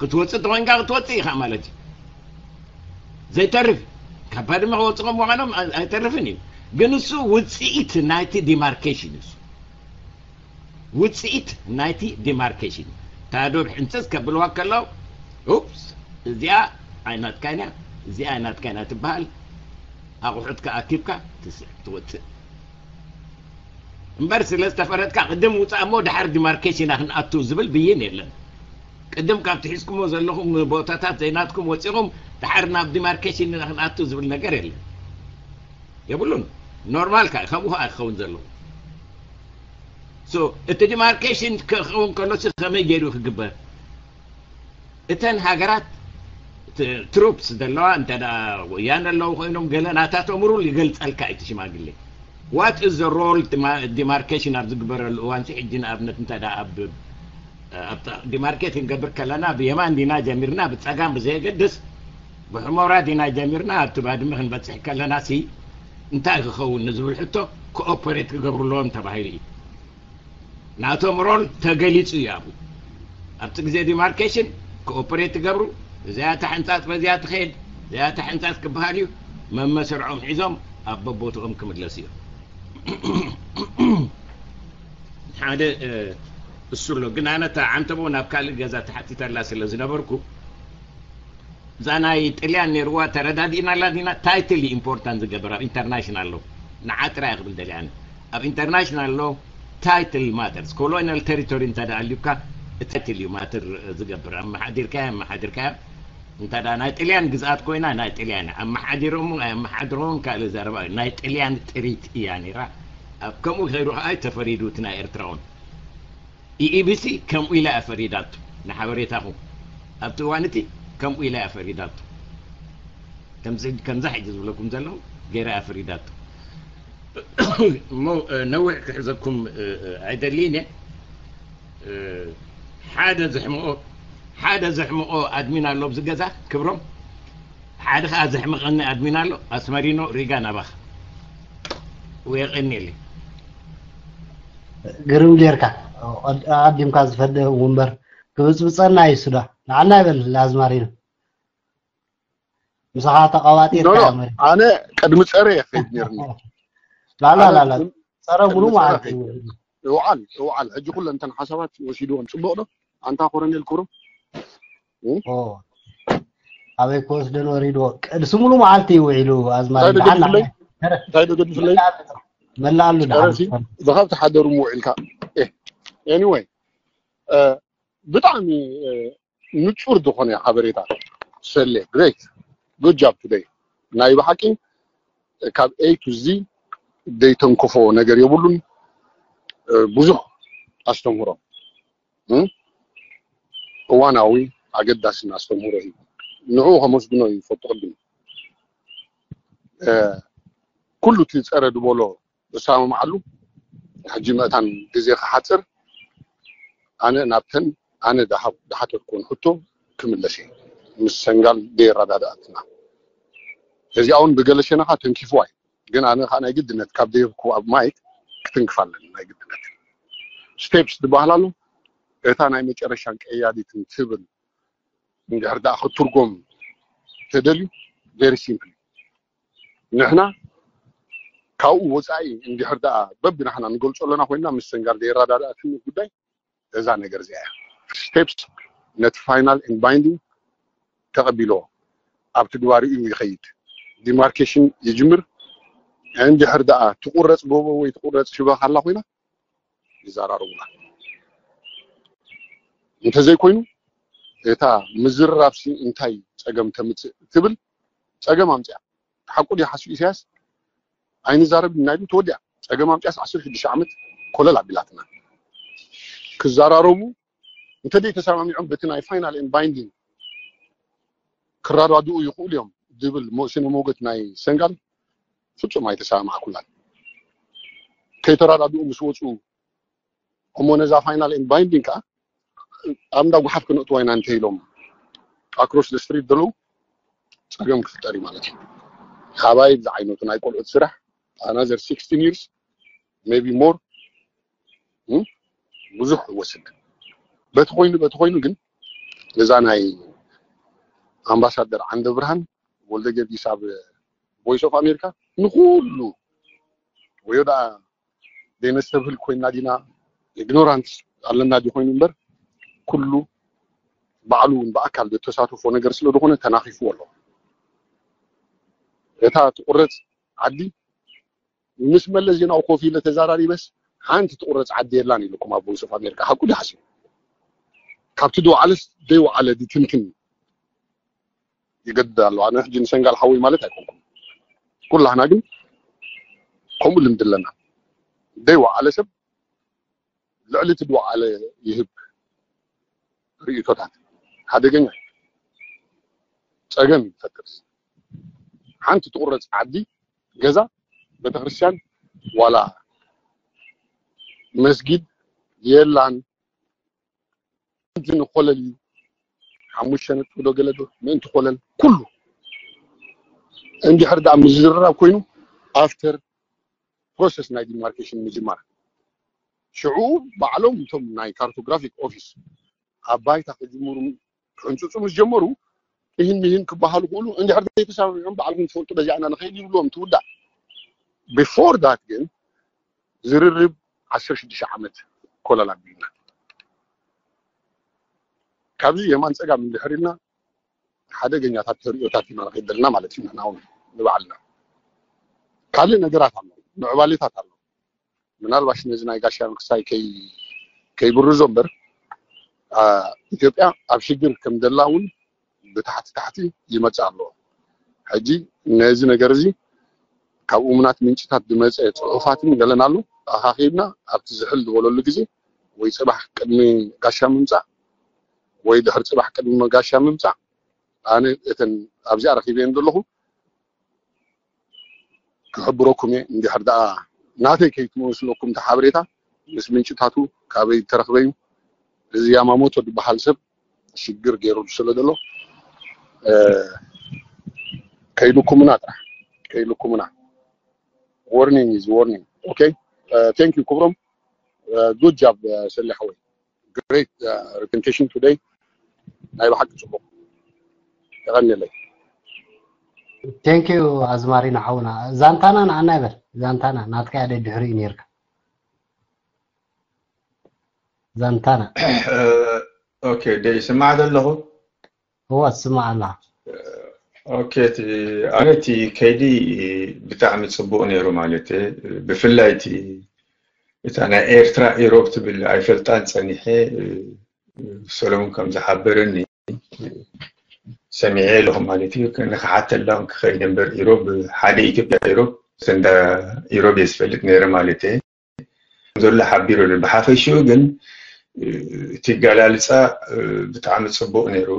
ክትወፅእ ተኾይንካ ክትወፅእ ኢኻ ማለት እዩ። ዘይተርፍ ካብ ባድመ ክወፅኦም ምዃኖም ኣይተርፍን እዩ። ግን እሱ ውፅኢት ናይቲ ዲማርኬሽን እሱ ውፅኢት ናይቲ ዲማርኬሽን ታዶብ ሕንፅፅ ከብልዋ ከለዉ ኡፕስ እዚኣ ኣይናትካይና እዚኣ ኣይናትካይና ትበሃል። ኣቑሑትካ ኣኪብካ ትስዕ ትወፅእ እምበር ስለ ዝተፈረድካ ቅድም ውፃእ እሞ ድሓር ዲማርኬሽን ኢና ክንኣቱ ዝብል ብይን የለን። ቅድም ካብ ትሒዝኩሞ ዘለኹም ቦታታት ዘይናትኩም ወፂኹም ድሓር ናብ ዲማርኬሽን ኢና ክንኣቱ ዝብል ነገር የለን። የብሉን። ኖርማል ከ ከምኡ ከዓ ክኸውን ዘለዎ እቲ ዲማርኬሽን ክኸውን ከሎ ከመይ ገይሩ ክግበር? እተን ሃገራት ትሩፕስ ዘለዋ እንተ ወያነ ኣለዉ ኮይኖም ገለ ናታቶም ሩል ይገልፀልካ እቲ ሽማግሌ። What is the role demarcation ኣብ ዝግበረሉ እዋን ሕጂ ንኣብነት እንተ ኣብ ዲማርኬት ክንገብር ከለና ብየማን ዲና ጀሚርና ብፀጋም ብዘየገድስ ብሕሞራ ዲና ጀሚርና ኣብቲ ባድመ ክንበፅሕ ከለና ሲ እንታይ ክኸውን ንዝብል ሕቶ ኮኦፐሬት ክገብሩ ኣለዎም ተባሂሉ እዩ። ናቶም ሮል ተገሊፁ እዩ ኣብኡ። ኣብቲ ግዜ ዲማርኬሽን ኮኦፐሬት ትገብሩ፣ እዚኣ ተሕንፃፅ በዚኣ ትኸድ፣ እዚኣ ተሕንፃፅ ክበሃል እዩ። መመሰርዖም ሒዞም ኣብ በቦትኦም ክምለሱ እዮም። ሓደ እሱ ኣሎ ግን ኣነ እታ ዓንተቦ ናብ ካልእ ገዛ ተሓቲተላ ስለ ዝነበርኩ እዛ ናይ ጥልያን ነይርዋ ተረዳዲእናላ ዲና? ታይትል ኢምፖርታንት ዝገብር ኣብ ኢንተርናሽናል ሎ ንዓ ጥራይ ክብል ደልያ ኣብ ኢንተርናሽናል ሎ ታይትል ማተርስ ኮሎኒያል ቴሪቶሪ እንተ ደኣ ኣልዩካ ታይትል እዩ ማተር ዝገብር። ኣመሓዲርካያ ኣመሓዲርካያ እንተ ደኣ ናይ ጥልያን ግዝኣት ኮይና ናይ ጥልያን ኣመሓዲሮም ኣመሓድሮም ካልእ ዘረባ እዩ። ናይ ጥልያን ጥሪት እያ ነይራ። ኣብ ከምኡ ከይዱ ከዓ ተፈሪዱ እቲ ናይ ኤርትራውን ኢኢቢሲ ከምኡ ኢላ እያ ፈሪዳቱ። ንሓበሬታኹም ኣብቲ እዋን እቲ ከምኡ ኢላ እያ ፈሪዳቶ። ከምዚ ከምዛ ሕጂ ዝብለኩም ዘለኹ ገይራ እያ ፈሪዳቶ። እሞ ነዊሕ ክሕዘኩም ኣይደልይን እየ። ሓደ ዘሕምቆ ሓደ ዘሕምቆ ኣድሚን ኣሎ ኣብዚ ገዛ ክብሮም፣ ሓደ ከዓ ዘሕምቀኒ ኣድሚን ኣሎ ኣስመሪኖ ሪጋ ናባኻ። ወየቀኒየለይ። ግርም ጌርካ ኣዲምካ ዝፈደ ውንበር ክብፅብፀና እዩ ሱዳ ንዓና ይበል ኣዝማሪኖ። ምሳኻ ተቐዋጢርካ መሪ ኣነ ቅድሚ ፀረ የኸይድ ነርኒ ላላ ላላ ፀረ ሙሉ ማለት እዩ። እውዓል እውዓል ሕጂ ኩለ እንተን ሓሳባት ወሲድዎም ፅቡቅ ዶ ኣንታ ኮረኔል ክብሮም ኣበይ ክወስደን ወሪድዎ ቅድሲ ሙሉ መዓልቲ እዩ ውዒሉ ኣዝማሪ እንታይ ደገድፍለይ እንታይ ደገድፍለይ መላኣሉ ጨረሲ ብኻብ ተሓደሩ ምውዒልካ anyway ብጣዕሚ ንጹር ዝኾነ ሓበሬታ ሰሌ great good job today ናይ ብሓቂ ካብ A to Z ዘይተንከፎ ነገር የብሉን ብዙሕ ኣስተምህሮ እዋናዊ ኣገዳስን ኣስተምህሮ እዩ ንዕኡ ከመስግኖ ይፈቱ ቅድም ኩሉ እቲ ፀረ ዝበሎ ዝሰማምዓሉ ሕጂ ምእታን ግዜ ክሓፅር ኣነ ናብተን ኣነ ዝሓተትኩን ሕቶ ክምለስ እየ ምስ ሰንጋል ደየረዳድኣትና እዚኣ እውን ብገለ ሸነኻ ተንኪፍዋ እዩ ግን ኣነ ከዓ ናይ ግድነት ካብ ደየብኩ ኣብ ማይክ ክትንክፍ ኣለኒ ናይ ግድነት steps ዝበሃል ኣሎ እታ ናይ መጨረሻን ቀያዲትን ትብል እንድሕር ደኣ ክትትርጎም ተደልዩ very simple ንሕና ካብኡ ወፃኢ እንድሕር ደኣ በብናሕና ንገልፆ ኣለና ኮይንና ምስ ሰንጋል ደየረዳድኣትኒ ጉዳይ እዛ ነገር እዚኣ እያ steps ነቲ final and binding ተቐቢልዎ ኣብ ትግባርኡ ይኸይድ demarcation ይጅምር እንድሕር ደኣ ትቁረፅ ጎቦ ወይ ትቁረፅ ሽበኻ ኣላ ኮይና ይዘራረቡና እንተዘይኮይኑ እታ ምዝርራብሲ እንታይ ፀገም ተምፅእ ትብል ፀገም ኣምፅያ ሓቁ ድዩ ሓስቡ ኢሳያስ ኣይንዛረብ ናይ ተወዲያ ፀገም ኣምፅያስ ዓሰርተ ሽዱሽተ ዓመት ኮለል ኣቢላትና ክዘራረቡ እንተደይ ተሰማሚዖም በቲ ናይ final and binding ክረዳድኡ ይኽእሉ እዮም ዝብል ስነ ሞገት ናይ ሰንጋል ፍጹም ኣይተሰማማዕኩላን ከይተረዳድኡ ምስ ወፁ እሞ ነዛ final and binding ከዓ ኣብ እንዳ ጉሓፍ ክነእትዋ ኢና እንተ ኢሎም across the street ዘለዉ ፀገም ክፍጠር እዩ ማለት እዩ ካባይ ዝዓይነቱ ናይ ቆልዑት ስራሕ ኣናዘር sixteen years maybe more ብዙሕ ይወስድ በቲ ኮይኑ በቲ ኮይኑ ግን እዛ ናይ ኣምባሳደር ዓንደ ብርሃን ወልደ ጊዮርጊስ ኣብ voice of America ንኩሉ ወዮ ደኣ ዘይነስተብህል ኮይና ዲና ignorant ኣለና ዲ ኮይኑ እምበር ኩሉ ባዕሉ እውን ብኣካል ዝተሳተፎ ነገር ስለ ዝኾነ ተናኺፍዎ ኣሎ እታ ትቁረፅ ዓዲ ምስ መለስ ዜናዊ ኮፍ ኢለ ተዛራሪበስ ሓንቲ ትቁረፅ ዓዲ የላን ኢለኩም ኣብ voice of America ሓቁ ዲ ሓሲቡ ካብቲ ድወዓለስ ዘይወዓለ ድትንትን ይገድድ ኣሎ ኣነ ሕጂ ንሰንጋል ሓወይ ማለት ኣይኮንኩም ኩላህና ግን ከምኡ ልምዲ ኣለና ዘይወዓለ ሰብ ልዕሊ እቲ ድወዓለ ይህብ ርእቶታት ሓደገኛ ፀገም ይፈጥር ሓንቲ ትቁረፅ ዓዲ ገዛ ቤተክርስትያን ዋላ መስጊድ የላን ምእንቲ ንኮለል እዩ ሓሙሽተ ነጥቢ ዶ ገለ ዶ ምእንቲ ኮለል ኩሉ እንድሕር ደኣ ምዝርራብ ኮይኑ after process ናይ demarcation ምጅማር ሽዑ ባዕሎም እቶም ናይ cartographic office ኣብ ባይታ ክጅምሩ ክሕንፅፁ ምስ ጀመሩ ይህን ይህን ክበሃሉ ክእሉ እንድሕር ዘይተሰማሚዖም ባዕልኩም ትፈልጡ በዚኣ ኢና ንኸይድ ይብልዎም ትውዳእ before that ግን ዝርርብ ዓሰርተ ሽዱሽተ ዓመት ኮለል ኣቢልና ካብዚ የማን ፀጋም እንድሕር ኢልና ሓደገኛታት ተሪኦታት ኢና ንኸይድ ዘለና ማለት እዩ ንሕና እውን ንባዕልና ካልእ ነገራት ኣሎ ምዕባሌታት ኣሎ ምናልባሽ ነዚ ናይ ጋሻ ክሳይ ከይብርዞ እምበር ኢትዮጵያ ኣብ ሽግር ከም ዘላ እውን ብታሕቲ ታሕቲ ይመፅእ ኣለዎ ሕጂ ነዚ ነገር እዚ ካብ እሙናት ምንጭታት ዝመፀ ፅሑፋትን ገለን ኣሎ ኣኻኺብና ኣብቲ ዝሕል ዝበለሉ ግዜ ወይ ፅባሕ ቅድሚ ጋሻ ምምፃእ ወይ ድሕሪ ፅባሕ ቅድሚ መጋሻ ምምፃእ ኣነ እተን ኣብዚኣ ረኪበየን ዘለኹ ክሕብረኩም እየ። እንድሕር ደኣ ናተይ ከይትመስለኩም እቲ ሓበሬታ ምስ ምንጭታቱ ካበይ ተረክበ እዩ። እዚ ያማሞቶ ዝበሃል ሰብ ሽግር ገይሩ ስለ ዘሎ ከይልኩምና ጥራሕ ከይልኩምና። Warning is warning. Okay, thank you ክብሮም። Good job ሰሌ ሓወይ። Great presentation today. ናይ ብሓቂ ፅቡቅ። የቀንየለይ። Thank you ኣዝማሪኖ ሓውና። ዛንታና ንዓና ይበል። ዛንታና ናትካ ያደ ድሕሪ እዩ ነርካ። ዛንታና ኦኬ ደይ ስማዕ ዘለኹ። እዋ ትስማዕ ኣላ። ኦኬ እቲ ኣነ እቲ ከይዲ ብጣዕሚ ፅቡቅ ነይሩ ማለት እየ። ብፍላይ እቲ እታ ናይ ኤርትራ ኢሮብ ትብል ኣይፈልጣን ፀኒሐ። ሰለሙን ከም ዝሓበረኒ ሰሚዐ ኣለኹ ማለት እዩ። ንክሓተላ ክኸይድ እምበር ኢሮብ ሓደ ኢትዮጵያ ኢሮብ ሰንዳ ኢሮብ እየ ዝፈልጥ ነይረ ማለት እየ። ዘሎ ሓቢሩ ኣሎ። ብሓፈሽኡ ግን እቲ ኣገላልፃ ብጣዕሚ ፅቡቅ ነይሩ።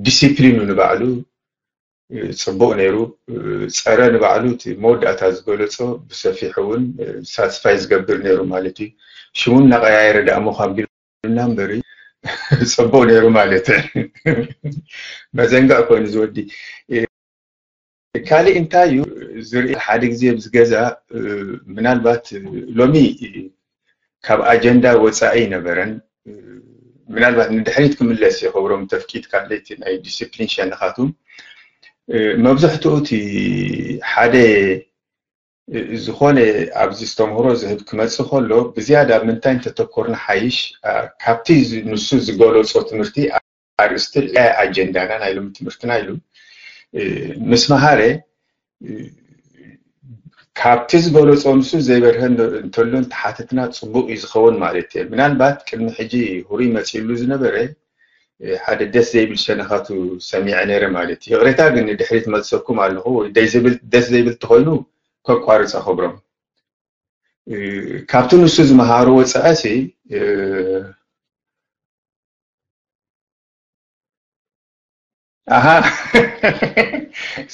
ዲሲፕሊኑ ንባዕሉ ፅቡቅ ነይሩ። ፀረ ንባዕሉ እቲ መወዳእታ ዝገለፆ ብሰፊሑ እውን ሳትስፋይ ዝገብር ነይሩ ማለት እዩ። ሽሙ እናቀያየረ ደኣ ሞኻቢሉና እምበሪ ፅቡቅ ነይሩ ማለት መዘንግዕ ኮይኑ ዝወዲ ካልእ እንታይ እዩ ዝርኢ ሓደ ግዜ ኣብዚ ገዛ ምናልባት ሎሚ ካብ ኣጀንዳ ወፃኢ ይነበረን ምናልባት ንድሕሪት ክምለስ ይኸብሮም ተፍቂድ ካልእቲ ናይ ዲስፕሊን ሸነኻቱ መብዝሕትኡ እቲ ሓደ ዝኾነ ኣብዚ ዝተምህሮ ዝህብ ክመፅእ ከሎ ብዝያዳ ምንታይ እንተተኮርና ሓይሽ ካብቲ ንሱ ዝገለፆ ትምህርቲ ኣርእስቲ ልዕላይ ኣጀንዳና ናይ ሎሚ ትምህርትና ኢሉ ምስ መሃረ ካብቲ ዝገለፆ ንሱ ዘይበርሀ እንተሎ እንተሓተትና ፅቡቅ እዩ ዝኸውን ማለት እየ። ምናልባት ቅድሚ ሕጂ ሁሩይ መፂሉ ዝነበረ ሓደ ደስ ዘይብል ሸነኻቱ ሰሚዐ ነይረ ማለት እዩ። ይቕሬታ ግን ንድሕሪት መፅኩም ኣለኹ ወይ ደስ ዘይብል ተኮይኑ ከቋርፀ ክብሮም ካብቲ ንሱ ዝመሃሩ ወፃእሲ ኣሃ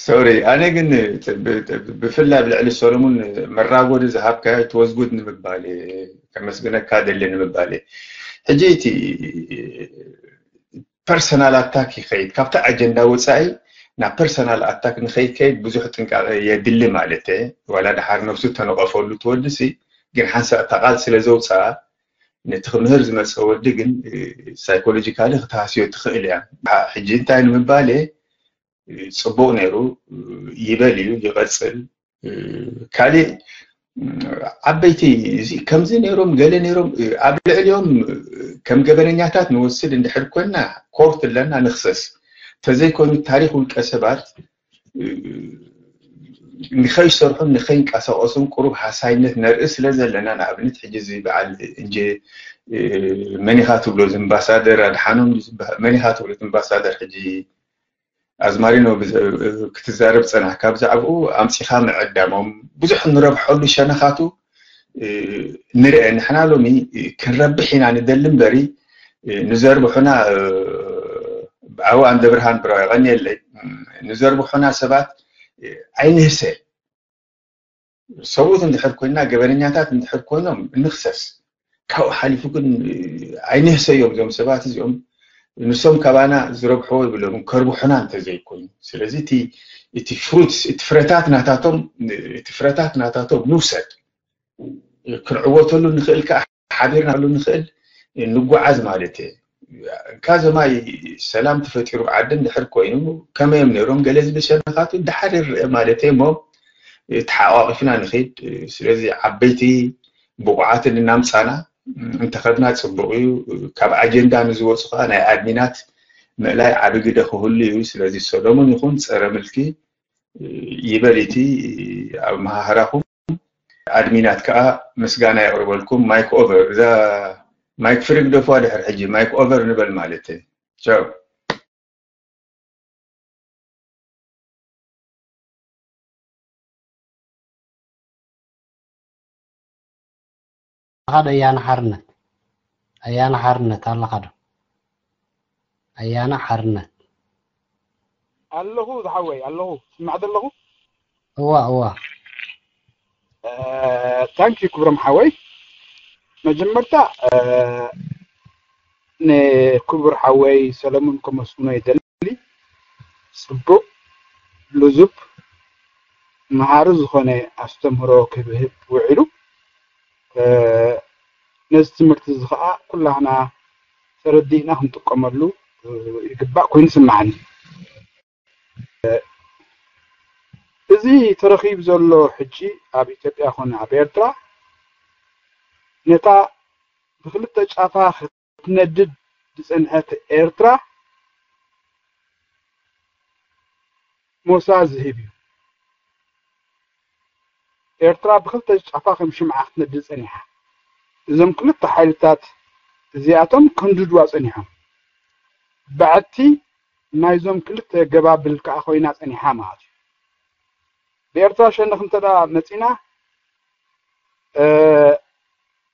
ሶሪ ኣነ ግን ብፍላይ ኣብ ልዕሊ ሰሎሙን መራጎዲ ዝሃብካዮ ትወዝጉድ ንምባል ከመስግነካ ደሊ ንምባል ሕጂ እቲ ፐርሰናል ኣታክ ይኸይድ ካብቲ ኣጀንዳ ወፃኢ ናብ ፐርሰናል ኣታክ ንኸይከይድ ብዙሕ ጥንቃቐ የድሊ ማለት ዋላ ድሓር ነብሱ ተነቐፈሉ ትወድሲ ግን ሓንሳእ እታ ቃል ስለ ዘውፅኣ ነቲ ክምህር ዝመፀ ወዲ ግን ሳይኮሎጂካሊ ክትሃስዮ ትኽእል እያ ሕጂ እንታይ ንምባል ፅቡቅ ነይሩ ይበል እዩ ይቐፅል ካሊእ ዓበይቲ እዚ ከምዚ ነይሮም ገለ ነይሮም ኣብ ልዕሊኦም ከም ገበነኛታት ንወስድ እንድሕር ኮይና ኮርት ኣለና ንክሰስ ተዘይኮይኑ ታሪክ ውልቀ ሰባት ንኸይሰርሑን ንኸይንቀሳቀሱን ቁሩብ ሃሳይነት ነርኢ ስለ ዘለና ንኣብነት ሕጂ እዚ በዓል እንጂ መኒኻ ትብሎ ዝምባሳደር ኣድሓኖም መኒኻ ትብሎ ዝምባሳደር ሕጂ ኣዝማሪኖ ክትዛረብ ፀናሕካ ብዛዕባኡ ኣምፂኻ ምዕዳሞም ብዙሕ ንረብሐሉ ሸነኻቱ ንርአ ንሕና ሎሚ ክንረብሕ ኢና ንደሊ እምበሪ ንዘርብሑና ኣብኡ ኣንደ ብርሃን ብራው የቐንየለይ ንዘርብሑና ሰባት ኣይንህሰ ሰብኡት እንድሕር ኮይና ገበነኛታት እንድሕር ኮይኖም እንኽሰስ ካብኡ ሓሊፉ ግን ኣይንህሰዮም እዞም ሰባት እዚኦም ንሶም ካባና ዝረብሕዎ ይብሎም ከርብሑና እንተዘይኮይኑ ስለዚ እቲ እቲ ፍሩትስ እቲ ፍረታት ናታቶም እቲ ፍረታት ናታቶም ንውሰድ ክንዕወተሉ ንኽእል ከዓ ሓቢርናሉ ንኽእል ንጓዓዝ ማለት እየ ካዘማይ ሰላም ተፈጢሩ ዓዲ እንድሕር ኮይኑ ከመዮም ነይሮም ገለ ዝብል ሸነኻቱ ድሓር ይረአ ማለት እየ እሞ ተሓቋቂፍና ንኽድ ስለዚ ዓበይቲ ብቑዓትን እናምፃና እንተኸድና ፅቡቅ እዩ ካብ ኣጀንዳ ንዝወፁ ከዓ ናይ ኣድሚናት ምእላይ ዓቢ ግደ ክህሉ እዩ ስለዚ ሰሎሙን ይኹን ፀረ ምልኪ ይበል እቲ ኣብ መሃህራኹም ኣድሚናት ከዓ ምስጋና የቅርበልኩም ማይክ ኦቨር እዛ ማይክ ፍሪ ግደፉዋ ድሕር ሕጂ ማይክ ኦቨር ንበል ማለት ቻው ኣለኻ ዶ ኣያና ሓርነት ኣያና ሓርነት ኣለኻ ዶ ኣያና ሓርነት። ኣለኹ ዝሓወይ ኣለኹ ስማዕ ዘለኹ። እዋ እዋ። ታንኪ ክብሮም ሓወይ። መጀመርታ ንክቡር ሓወይ ሰለሙን ከመስግኖ ይደሊ። ጽቡቕ፣ ልዙብ፣ መሃሪ ዝኾነ ኣስተምህሮ ክህብ ውዒሉ። ነዚ ትምህርቲ እዚ ከዓ ኩላህና ተረዲእና ክንጥቀመሉ ይግባእ ኮይኑ ስምዓኒ። እዚ ተረኺቡ ዘሎ ሕጂ ኣብ ኢትዮጵያ ኮነ ኣብ ኤርትራ ነታ ብክልተ ጫፋ ክትነድድ ዝጸንሐት ኤርትራ ሞሳ ዝህብ እዩ። ኤርትራ ብክልተ ጫፋ ከም ሽምዓ ክትነድድ ጸኒሓ። እዞም ክልተ ሓይልታት እዚኣቶም ከንድድዋ ጸኒሖም። በዓቲ ናይዞም ክልተ ገባብል ከኣ ኮይና ጸኒሓ ማለት እዩ። ብኤርትራ ሸነኽ እንተ ደኣ መጺና፣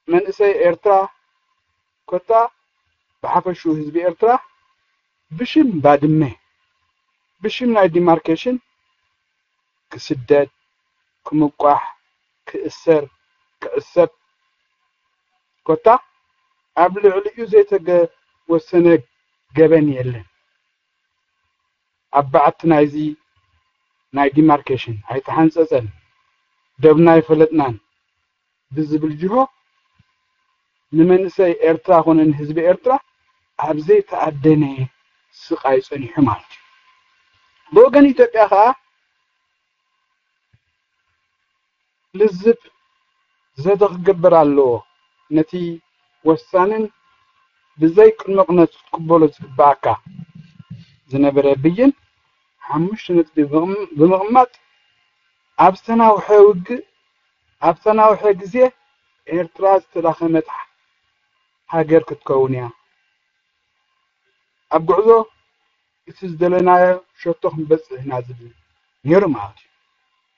መንእሰይ ኤርትራ ኮታ ብሓፈሽኡ ህዝቢ ኤርትራ ብሽም ባድመ፣ ብሽም ናይ ዲማርኬሽን ክስደድ፣ ክምቋሕ፣ ክእሰር፣ ክዕሰብ፣ ኮታ ኣብ ልዕሊኡ ዘይተወሰነ ገበን የለን። ኣብ በዓቲ ናይዚ ናይ ዲማርኬሽን ኣይተሓንጸጸን፣ ደብና ኣይፈለጥናን ብዝብል ጅሆ ንመንእሰይ ኤርትራ ኮነ ንህዝቢ ኤርትራ ኣብ ዘይተኣደነ ስቓይ ጸኒሑ ማለት እዩ። ብወገን ኢትዮጵያ ከኣ ልዝብ ዘተ ክግበር ኣለዎ። ነቲ ወሳንን ብዘይ ቅድመ ኩነት ክትቅበሎ ዝግባኣካ ዝነበረ ብይን ሓሙሽተ ነጥቢ ብምቕማጥ ኣብ ዝተናውሐ ውግእ ኣብ ዝተናውሐ ግዜ ኤርትራ ዝተዳኸመት ሃገር ክትከውን እያ። ኣብ ጉዕዞ እቲ ዝደለናዮ ሸቶ ክንበጽሕ ኢና ዝብል ነይሩ ማለት እዩ።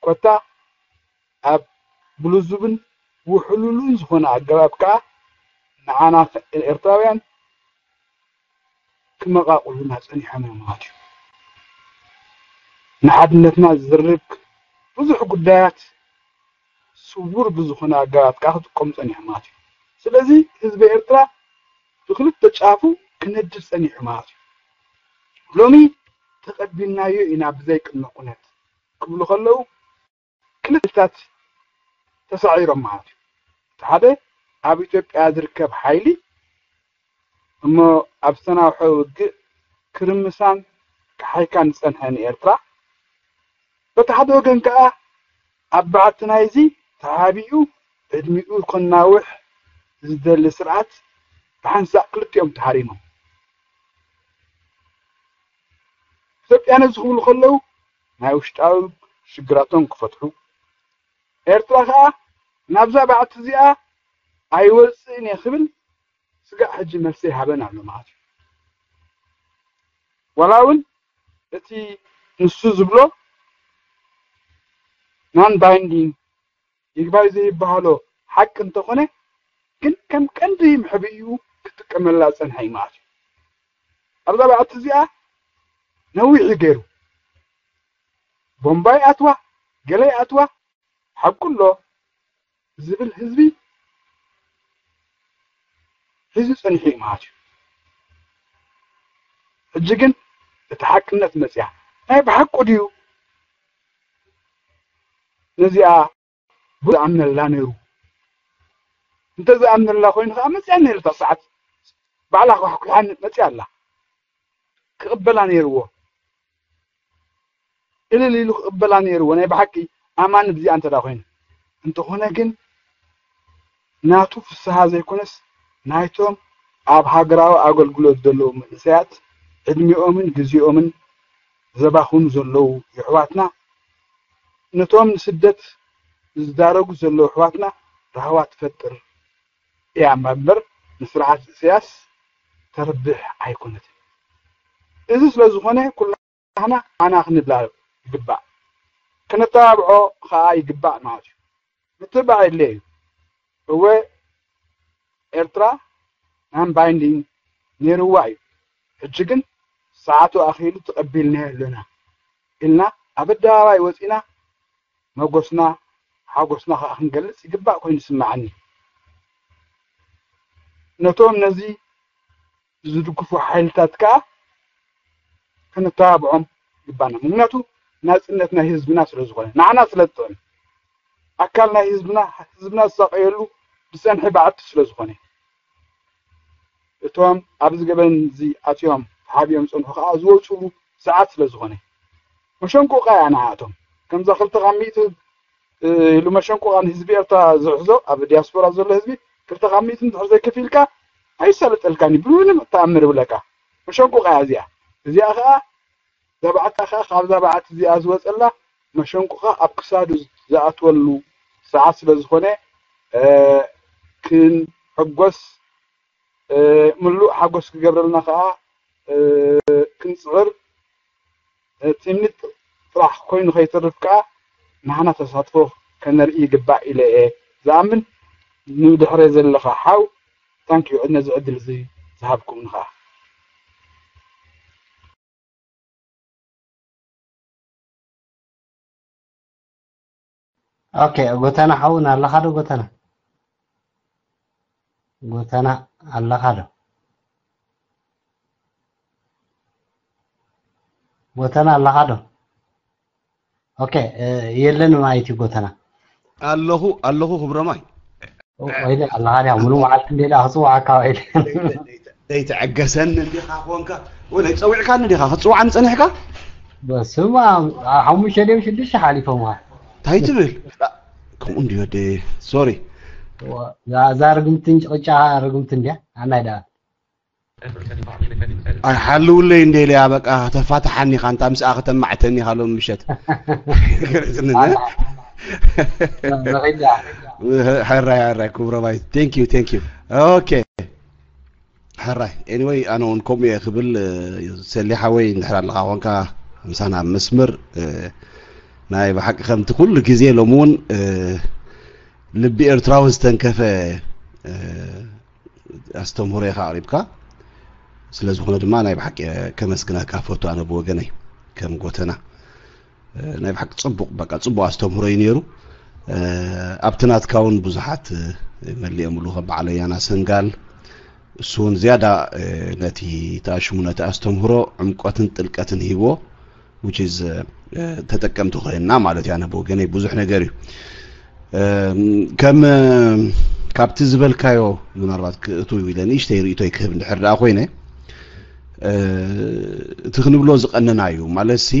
ኮታ ኣብ ብልዙብን ውሕሉሉን ዝኾነ ኣገባብ ከኣ ንዓና ኤርትራውያን ክመቓቕሉና ጸኒሖም እዮም ማለት እዩ። ንሓድነትና ዝዝርግ ብዙሕ ጉዳያት ስውር ብዝኾነ ኣገባብ ከኣ ክጥቀሙ ጸኒሖም ማለት እዩ። ስለዚ ህዝቢ ኤርትራ ብክልተ ጫፉ ክነድድ ጸኒሑ ማለት እዩ። ሎሚ ተቐቢልናዮ ኢና ብዘይ ቅድመ ኩነት ክብሉ ከለዉ ክልተታት ተሳዒሮም ማለት እዩ። እቲ ሓደ ኣብ ኢትዮጵያ ዝርከብ ሓይሊ እሞ ኣብ ዝተናውሐ ውግእ ክርምሳን ክሓይካን ዝጸንሐ ንኤርትራ፣ በቲ ሓደ ወገን ከኣ ኣብ በዓቲ ናይዚ ተሓቢኡ ዕድሚኡ ከናውሕ ዝደሊ ስርዓት ብሓንሳእ ክልቲኦም ተሃሪሞም። ኢትዮጵያ ነዚ ክብሉ ከለዉ ናይ ውሽጣዊ ሽግራቶም ክፈትሑ፣ ኤርትራ ከኣ ናብዛ በዓቲ እዚኣ ኣይወጽእን እየ ክብል ስጋዕ ሕጂ መልሲ ይሃበን ኣሎ ማለት እዩ። ዋላ እውን እቲ ንሱ ዝብሎ non binding ይግባይ ዘይበሃሎ ሓቂ እንተኾነ ግን ከም ቀንዲ መሕብኢኡ ክጥቀመላ ዝጸንሐ እዩ ማለት እዩ። ኣብዛ በዓቲ እዚኣ ነዊሕ እዩ ገይሩ። ቦምባ ይኣትዋ ገለ ይኣትዋ ሓቁ ኣሎ ዝብል ህዝቢ ሒዙ ጸኒሑ እዩ ማለት እዩ። ሕጂ ግን እቲ ሓቅነት መጽያ ናይ ብሓቁ ድዩ ነዚኣ ዝኣምነላ ነይሩ? እንተ ዝኣምነላ ኮይኑ ከዓ መጽያ ነይሩ እታ ሰዓት ባዕላ ኳሕኩሓን መጽያ ኣላ። ክቕበላ ነይርዎ። እልል ኢሉ ክቕበላ ነይርዎ ናይ ብሓቂ ኣማኒ ብዚኣ እንተ ኮይኑ። እንተኾነ ግን ናቱ ፍስሃ ዘይኮነስ ናይቶም ኣብ ሃገራዊ ኣገልግሎት ዘለዉ መንእሰያት ዕድሚኦምን ግዜኦምን ዘባኽኑ ዘለዉ የሕዋትና ነቶም ንስደት ዝዳረጉ ዘለዉ ኣሕዋትና ራህዋ ትፈጥር እያ እምበር ንስርዓት ኢሳያስ ተርብሕ ኣይኮነትን። እዚ ስለ ዝኾነ ኩላህና ኣና ክንብላ ይግባእ። ክነተባብዖ ኸኣ ይግባእ ማለት እዩ። ምትብባዕ የድልዮ እዩ። እወ ኤርትራ non binding ነይርዋ እዩ። ሕጂ ግን ሰዓቱ ኣኺሉ ተቐቢልናዮ ኣለና ኢልና ኣብ ኣደባባይ ወፂና መጎስና ሓጎስና ከዓ ክንገልፅ ይግባእ ኮይኑ ይስማዓኒ። ነቶም ነዚ ዝድግፉ ሓይልታት ከዓ ክንተባብዖም ይግባና። ምክንያቱ ናፅነት ናይ ህዝብና ስለዝኾነ ንዓና ስለዝጥዕም ኣካል ናይ ህዝብና ህዝብና ዝሳቀየሉ ብፀንሒ በዓቲ ስለዝኾነ እቶም ኣብዚ ገበን እዚ ኣትዮም ተሓቢኦም ዝፀንሑ ከዓ ዝወፅሉ ሰዓት ስለዝኾነ መሸንቆቃ እያ ንዓኣቶም። ከምዛ ክልተ ካብ ሚእቲ ኢሉ መሸንቆቃ ንህዝቢ ኤርትራ ዝሕዞ ኣብ ዲያስፖራ ዘሎ ህዝቢ ክልተ ካብ ሚእቲ እንድሕር ዘይከፊልካ ኣይሳለጠልካን እዩ ብምንም ተኣምር ይብለካ። መሸንቆቃ እያ እዚኣ። እዚኣ ከዓ ዛብዓታ ከዓ ካብዛ በዓቲ እዚኣ ዝወፀላ መሸንቆቃ ኣብ ክሳዱ ዝኣትወሉ ሰዓት ስለዝኾነ ክንሕጎስ ምሉእ ሓጎስ ክገብረልና ከዓ ክንፅዕር ትምኒት ጥራሕ ኮይኑ ከይተርፍ ከዓ ንሕና ተሳትፎ ከነርኢ ይግባእ ኢለ እየ ዝኣምን። ንድሕረ ዘለኻ ሓው ታንኪዩ ነዚ ዕድል እዚ ዝሃብኩም ንኸዓ ኦኬ ጎተና ሓውን ኣለኻ ዶ? ጎተና ጎተና ኣለኻ ዶ? ጎተና ኣለኻ ዶ? ኦኬ የለን ማይቲ ጎተና ኣለኹ ኣለኹ ክብረማይ ወይለ ኣለኻ ዲያ ሙሉ መዓልቲ እንዴ ዳ ክፅዋዓካ ወይለ ዘይትዕገሰኒ እንዲኻ ኮንካ ወለ ፀዊዕካኒ ዲኻ ክትፅዋዓኒ ፀኒሕካ በስማ ሓሙሽተ ድዮም ሽዱሽተ ሓሊፎም እንታይ ትብል ከምኡ እንዲ ወደ ሶሪ እዛ ርግምቲ እንጭቅጫ ርግምቲ እንዲያ ኣናይ ዳ ኣይሓልውለይ እንደ ኢለያ በቃ ተፋትሓኒ ኢኻ እንታ ምስኣ ከተማዕተኒ ኢኻ ሎም ምሸት ሕራይ ሕራይ ክብረባይ thank you thank you okay ሕራይ anyway ኣነ እውን ከምኡ እየ ክብል ሰሊሓ ወይ እንድሕር ኣለኻ ኮንካ ምሳና ኣብ መስመር ናይ ብሓቂ ከምቲ ኩሉ ግዜ ሎም እውን ልቢ ኤርትራዊ ዝተንከፈ ኣስተምህሮ ኢኻ ኣቕሪብካ ስለ ዝኾነ ድማ ናይ ብሓቂ ከመስግነካ ፈቱ ኣነ ብወገነይ ከም ጎተና ናይ ብሓቂ ጽቡቕ በቃ ጽቡቕ ኣስተምህሮ እዩ ነይሩ ኣብቲ ናትካ እውን ብዙሓት መሊኦምሉ ከም በዓል ኣያና ሰንጋል እሱ እውን ዝያዳ ነቲ ተኣሽሙ ነቲ ኣስተምህሮ ዕምቆትን ጥልቀትን ሂብዎ which is ተጠቀምቲ ኮይንና ማለት እያ ብወገነይ ብዙሕ ነገር እዩ ከም ካብቲ ዝበልካዮ ምናልባት ክእቱ ኢለ ንእሽተይ ርእቶይ ክህብ እንድሕር ደኣ ኮይነ እቲ ክንብሎ ዝቀነና እዩ ማለት ሲ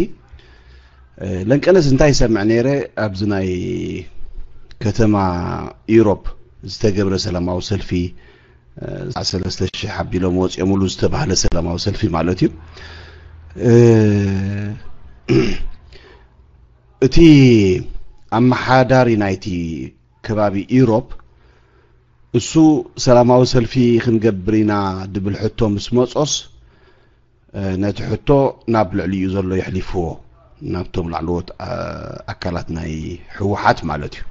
ለንቀነስ እንታይ ይሰምዕ ነይረ ኣብዚ ናይ ከተማ ኢሮፕ ዝተገብረ ሰላማዊ ሰልፊ ሰለስተ ሺሕ ኣቢሎም ወፂኦምሉ ዝተባህለ ሰላማዊ ሰልፊ ማለት እዩ እቲ ኣመሓዳሪ ናይቲ ከባቢ ኢሮፕ እሱ ሰላማዊ ሰልፊ ክንገብር ኢና ድብል ሕቶ ምስ መፆስ ነቲ ሕቶ ናብ ልዕሊኡ ዘሎ የሕሊፍዎ ናብቶም ላዕለዎት ኣካላት ናይ ህወሓት ማለት እዩ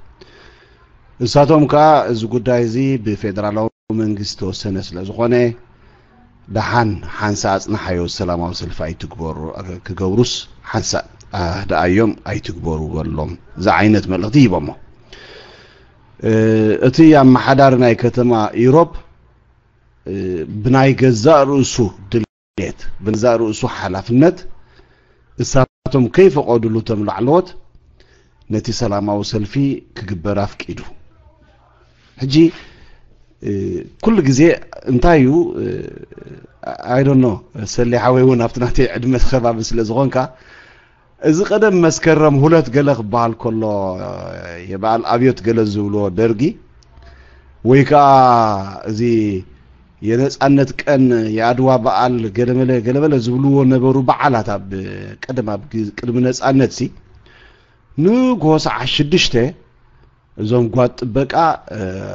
እሳቶም ከዓ እዚ ጉዳይ እዚ ብፌደራላዊ መንግስቲ ተወሰነ ስለ ዝኾነ ደሓን ሓንሳ ኣፅናሓዮ ሰላማዊ ሰልፊ ኣይትግበሩ ክገብሩስ ሓንሳ ኣህደኣዮም ኣይትግበሩ በሎም ዝዓይነት መልእኽቲ ሂቦሞ እቲ ኣመሓዳሪ ናይ ከተማ ኢሮፕ ብናይ ገዛእ ርእሱ ድሌት ብገዛእ ርእሱ ሓላፍነት እሳቶም ከይፈቐዱሉ እቶም ላዕለዎት ነቲ ሰላማዊ ሰልፊ ክግበር ኣፍቂዱ ሕጂ ኩሉ ግዜ እንታይ እዩ ኣይዶኖ ሰሌ ሓወይ እውን ኣብቲ ናተይ ዕድመ ከባቢ ስለ ዝኾንካ እዚ ቀደም መስከረም ሁለት ገለ ክበሃል ከሎ የበዓል ኣብዮት ገለ ዝብልዎ ደርጊ ወይ ከዓ እዚ የነፃነት ቀን የኣድዋ በዓል ገለመለ ገለመለ ዝብልዎ ነበሩ በዓላት ኣብ ቀደም ኣብ ቅድሚ ነፃነት ሲ ንጎ ሰዓ ሽዱሽተ እዞም ጓድ ጥበቃ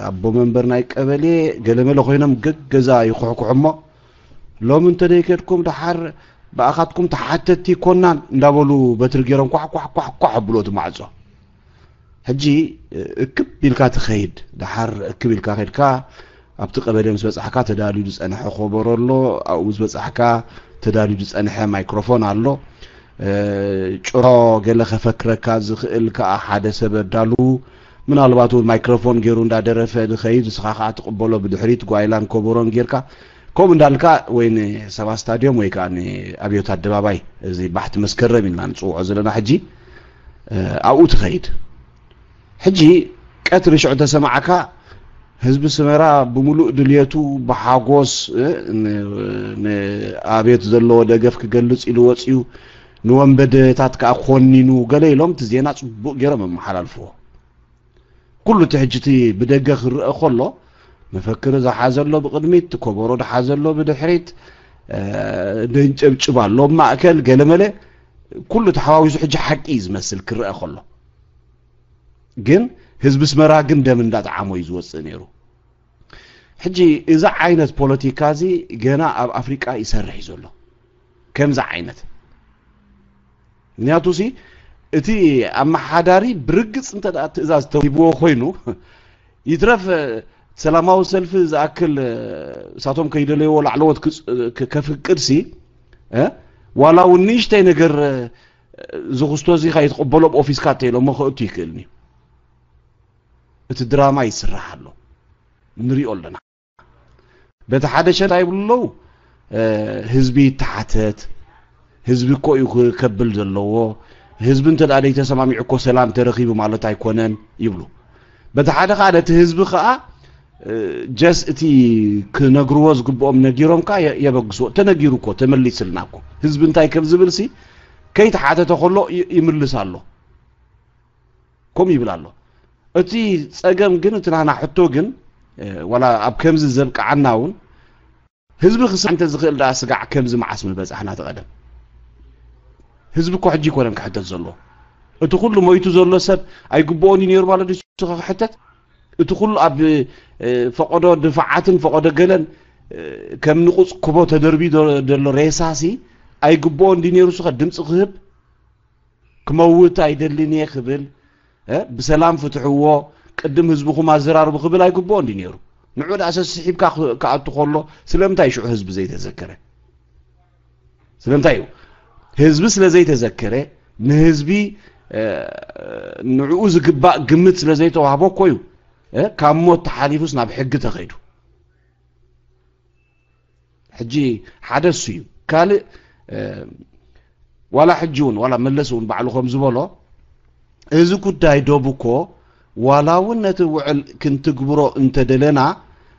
ኣቦ መንበር ናይ ቀበሌ ገለመለ ኮይኖም ገገዛ ይኩሕኩሑ እሞ ሎሚ እንተደይከድኩም ደሓር ብኣኻትኩም ተሓተቲ ይኮናን እንዳበሉ በትሪ ገይሮም ኳሕ ኳሕ ኳሕ ኳሕ ኣብሉ እቲ ማዕፆ ሕጂ እክብ ኢልካ ትኸይድ ደሓር እክብ ኢልካ ከድካ ኣብቲ ቀበሌ ምስ በፃሕካ ተዳልዩ ዝፀንሐ ኮበሮ ኣሎ ኣብኡ ምስ በፃሕካ ተዳልዩ ዝጸንሐ ማይክሮፎን ኣሎ። እ፣ ጭሮ ገለ ከፈክረካ ዝኽእል ከኣ ሓደ ሰብ ኣዳልዉ። ምናልባት እውን ማይክሮፎን ገይሩ እንዳደረፈ ዝኸይድ፣ ንስኻ ከኣ ትቕበሎ ብድሕሪት ጓይላን ኮቦሮን ጌርካ፣ ከምኡ እንዳልካ ወይ ንሰባ ስታድዮም ወይ ከኣ ንኣብዮት ኣደባባይ፣ እዚ ባሕቲ መስከረም ኢልና ንጽውዖ ዘለና ሕጂ፣ እ፣ ኣብኡ ትኸይድ። ሕጂ ቀትሪ ሽዑ ተሰማዕካ፣ ህዝቢ ስመራ ብምሉእ ድልየቱ ብሓጎስ፣ እ፣ ን-፣ ንኣብዮት ዘለዎ ደገፍ ክገልጽ ኢሉ ወጺኡ፣ ንወንበደታት ከኣ ኮኒኑ፣ ገለ ኢሎም እቲ ዜና ጽቡቕ ገይሮም ኣመሓላልፍዎ። ኩሉ እቲ ሕጂ እቲ ብደገ ክረአ ከሎ፣ መፈክር ዝሓዘ ኣሎ ብቕድሚት፣ ከበሮ ዝሓዘ ኣሎ ብድሕሪት፣ እ፣ ደንጨብጭብ ኣሎ ኣብ ማእከል፣ ገለመለ፣ ኩሉ ተሓዋዊሱ ሕጂ ሓቂ እዩ ዝመስል ክረአ ከሎ። ግን ህዝቢ ኣስመራ ግን ደም እንዳጠዓሞ እዩ ዝወፅእ ነይሩ። ሕጂ እዚ ዓይነት ፖለቲካ እዚ ገና ኣብ ኣፍሪቃ ይሰርሕ እዩ ዘሎ። ከምዚ ዓይነት። ምክንያቱ ሲ እቲ ኣመሓዳሪ ብርግጽ እንተ ደኣ ትእዛዝ ተዋሂብዎ ኮይኑ፣ ይትረፍ ሰላማዊ ሰልፊ ዝኣክል እሳቶም ከይደለይዎ ላዕለዎት ክጽ-፣ ከ-፣ ከፍቅድ ሲ፣ እ? ዋላ እውን ንእሽተይ ነገር፣ እዚ ክስቶ እዚ ከይትቕበሎ ኦፊስካ እንተ ኢሎሞ ክእቱ ይክእልኒ። እቲ ድራማ ይስራሕ ኣሎ። ንሪኦ ኣለና። በቲ ሓደ ሸነኽ እንታይ ይብሉ ኣለዉ? እ፣ ህዝቢ ይተሓተት፣ ህዝቢ እኮ እዩ ክ-፣ ከብል ዘለዎ፣ ህዝቢ እንተ ደኣ ዘይተሰማሚዑ እኮ ሰላም ተረኺቡ ማለት ኣይኮነን ይብሉ። በቲ ሓደ ኸኣ ነቲ ህዝቢ ኸኣ፣ እ፣ ጀስ እቲ ክነግርዎ ዝግብኦም ነጊሮም ከኣ የ-፣ የበግስዎ። ተነጊሩ እኮ፣ ተመሊስልና እኮ። ህዝቢ እንታይ ከም ዝብል ሲ ከይተሓተተ ከሎ ይ-፣ ይምልስ ኣሎ። ከምኡ ይብል ኣሎ። እቲ ጸገም ግን፣ እቲ ናህና ሕቶ ግን፣ እ፣ ዋላ ኣብ ከምዚ ዘብቅዓና እውን፣ ህዝቢ ክስማዕ እንተ ዝኽእል ደኣ ስጋዕ ከምዚ መዓስ ምበጻሕና እቲ ቀደም። ህዝቢ እኮ ሕጂ ኣይኮነን ክሕተት ዘለዎ። እቲ ኩሉ ሞይቱ ዘሎ ሰብ ኣይግብኦን እዩ ነይሩ ማለት ድዩ ንሱ ክሕተት? እቲ ኩሉ ኣብ፣ እ፣ ፈቐዶ ድፋዓትን ፈቐዶ ገለን፣ እ፣ ከም ንቑጽ ኩቦ ተደርብዩ ዶ-፣ ዘሎ ሬሳሲ ኣይግብኦን ድዩ ነይሩ ንሱ ከ ድምጺ ክህብ? ክመውት ኣይደልን እየ ክብል፣ እ፣ ብሰላም ፍትሕዎ፣ ቅድም ህዝብኹም ኣዘራርቡ ክብል ኣይግብኦን ድዩ ነይሩ? ንዑ ደኣ ሰስሒብካ ክ-፣ ክኣቱ ከሎ ስለምንታይ ሽዑ ህዝቢ ዘይተዘከረ? ስለምንታይ እዩ? ህዝቢ ስለ ዘይተዘከረ፣ ንህዝቢ፣ እ፣ ንዕኡ ዝግባእ ግምት ስለ ዘይተዋህቦ እኮ እዩ፣ እ፣ ካብ ሞት ተሓሊፉስ ናብ ሕጊ ተኸይዱ። ሕጂ ሓደ እሱ እዩ። ካልእ፣ እ፣ ዋላ ሕጂ እውን፣ ዋላ መለስ እውን ባዕሉ ከም ዝበሎ፣ እዚ ጉዳይ ዶብ እኮ ዋላ እውን ነቲ ውዕል ክንትግብሮ እንተደለና፣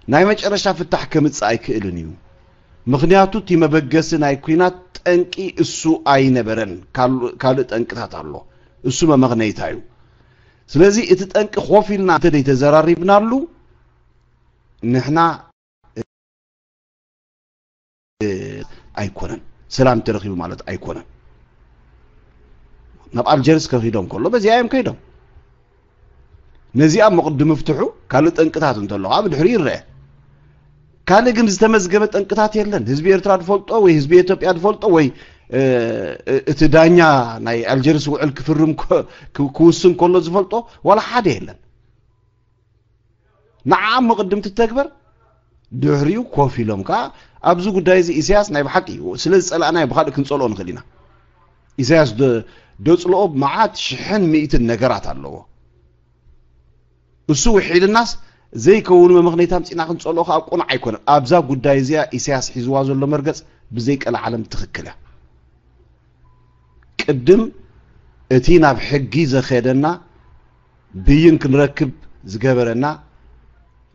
ናይ መጨረሻ ፍታሕ ከምጽእ ኣይክእልን እዩ። ምኽንያቱ እቲ መበገሲ ናይ ኲናት ጠንቂ እሱ ኣይነበረን፣ ካል-፣ ካልእ ጠንቅታት ኣሎ። እሱ መመኽነይታ እዩ። ስለዚ እቲ ጠንቂ ኮፍ ኢልና እንተ ዘይተዘራሪብናሉ፣ ንሕና ኣይኮነን። ሰላም ተረኺቡ ማለት ኣይኮነን። ናብ ኣልጀርስ ከኺዶም ከሎ በዚኣ እዮም ከይዶም። ነዚኣ እሞ ቅዲ ምፍትሑ ካልእ ጠንቅታት እንተሎ ኣብ ድሕሪ ይረአ። ካልእ ግን ዝተመዝገበ ጠንቅታት የለን። ህዝቢ ኤርትራ ዝፈልጦ ወይ ህዝቢ ኢትዮጵያ ዝፈልጦ ወይ፣ እ፣ እ፣ እቲ ዳኛ ናይ ኣልጀርስ ውዕል ክፍርም ኮ-፣ ክ-፣ ክውስን ከሎ ዝፈልጦ ዋላ ሓደ የለን። ንዓ እሞ ቅድም ትተግበር፣ ድሕሪኡ ኮፍ ኢሎም ከኣ ኣብዚ ጉዳይ እዚ ኢሳያስ ናይ ብሓቂ እዩ። ስለ ዝጸላእናዮ ብኻልእ ክንጸልኦ ንኽእል ኢና። ኢሳያስ ደ-፣ ደጽልኦ መዓት ሽሕን ሚእትን ነገራት ኣለዎ። እሱ ውሒድናስ ዘይከውን መመኽነይታ ኣምጺእና ክንጸልኦ ከኣ ቁኑዕ ኣይኮነን። ኣብዛ ጉዳይ እዚኣ ኢሳያስ ሒዝዋ ዘሎ መርገጽ ብዘይ ቀልዓለም ትኽክል እያ። ቅድም እቲ ናብ ሕጊ ዘኸደና ብይን ክንረክብ ዝገበረና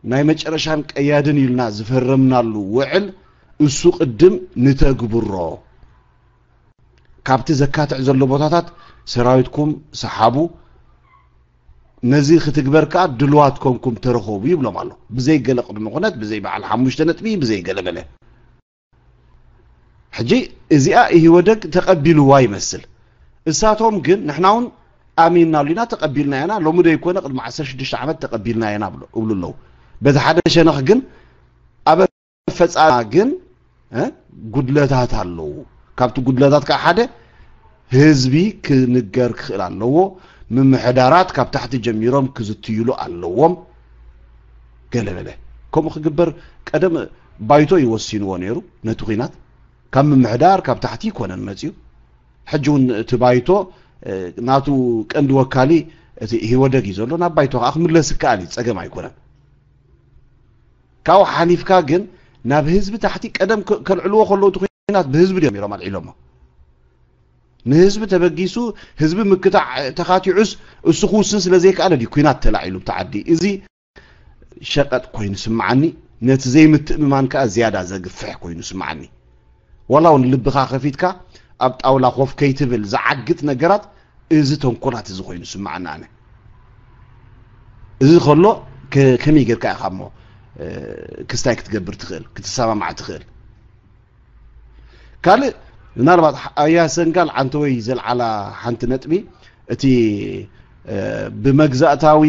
ናይ መጨረሻን ቀያድን ኢልና ዝፈረምናሉ ውዕል እሱ ቅድም ንተግብሮ። ካብቲ ዘካትዕ ዘሎ ቦታታት ሰራዊትኩም ሰሓቡ፣ ነዚ ክትግበር ከኣ ድልዋት ኮንኩም ተረኸቡ ይብሎም ኣሎ። ብዘይ ገለ ቅድመ ኩነት፣ ብዘይ በዓል ሓሙሽተ ነጥቢ፣ ብዘይ ገለ መለ። ሕጂ እዚኣ ኢህወደግ ተቐቢልዋ ይመስል። እሳቶም ግን ንሕና እውን ኣሚንናሉ ኢና፣ ተቐቢልና ኢና፣ ሎሚ ዶ ይኮነ ቅድሚ ዓሰርተ ሽዱሽተ ዓመት ተቐቢልና ኢና ብሎ-፣ እብሉ ኣለዉ። በቲ ሓደ ሸነኽ ግን ኣብ ኣፈጻጽማ ግን፣ እ፣ ጉድለታት ኣለዉ። ካብቲ ጉድለታት ከዓ ሓደ ህዝቢ ክንገር ክኽእል ኣለዎ። ምምሕዳራት ካብ ታሕቲ ጀሚሮም ክዝትይሉ ኣለዎም። ገለ በለ። ከምኡ ክግበር ቀደም ባይቶ እዩ ወሲንዎ ነይሩ ነቲ ኲናት። ካብ ምምሕዳር ካብ ታሕቲ ይኮነን መፅዩ። ሕጂ እውን እቲ ባይቶ ናቱ ቀንዲ ወካሊ እቲ ኢህወደግ እዩ ዘሎ። ናብ ባይቶ ከዓ ክምለስ ይከኣል እዩ፣ ፀገም ኣይኮነን። ካብኡ ሓሊፍካ ግን ናብ ህዝቢ ታሕቲ ቀደም ከልዕልዎ ከለዉ እቲ ኩናት ብህዝቢ ድዮም ነይሮም ኣልዒሎሞ? ንህዝቢ ተበጊሱ ህዝቢ ምክታዕ ተኻቲዑስ እሱ ክውስን ስለ ዘይከኣለ ድዩ ኩናት ተላዒሉ ብቲ ዓዲ? እዚ ሸቐጥ ኮይኑ ስምዓኒ፣ ነቲ ዘይምትእምማን ከኣ ዝያዳ ዘግፍሕ ኮይኑ ስምዓኒ። ዋላ እውን ልብኻ ከፊትካ ኣብ ጣውላ ኮፍ ከይትብል ዝዓግት ነገራት፣ እዚ ተንኮላት እዚ ኮይኑ ስምዓኒ ኣነ። እዚ ከሎ ከ- ከመይ ጌርካ ኢኻ እሞ እ፣ ክስታይ ክትገብር ትኽእል፣ ክትሰማማዕ ትኽእል? ካልእ ምናልባት ኣያ ሰንጋል ዓንተወይ ዘልዓላ ሓንቲ ነጥቢ፣ እቲ ብመግዛእታዊ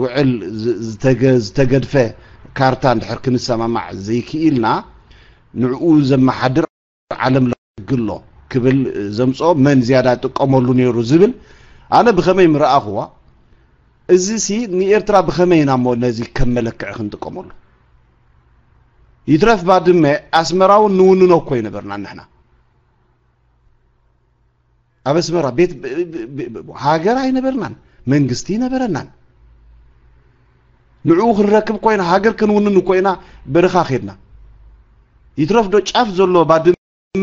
ውዕል ዝተገድፈ ካርታ እንድሕር ክንሰማማዕ ዘይክኢልና ንዕኡ ዘመሓድር ዓለም ለግሎ ክብል ዘምፅኦ መን ዝያዳ ጥቀመሉ ነይሩ ዝብል ኣነ ብኸመይ ምረኣኽዋ? እዚ ሲ ንኤርትራ ብኸመይ ኢና እሞ ነዚ ከም መለክዒ ክንጥቀመሉ? ይትረፍ ባድመ ኣስመራ እውን ንውንኖ እኮ ይነበርና ንሕና። ኣብ ኣስመራ ቤት ሃገር ኣይነበርናን፣ መንግስቲ ይነበረናን። ንዕኡ ክንረክብ ኮይና ሃገር ክንውንን ኮይና በረኻ ኬድና። ይትረፍ ዶ ጫፍ ዘሎ ባድመ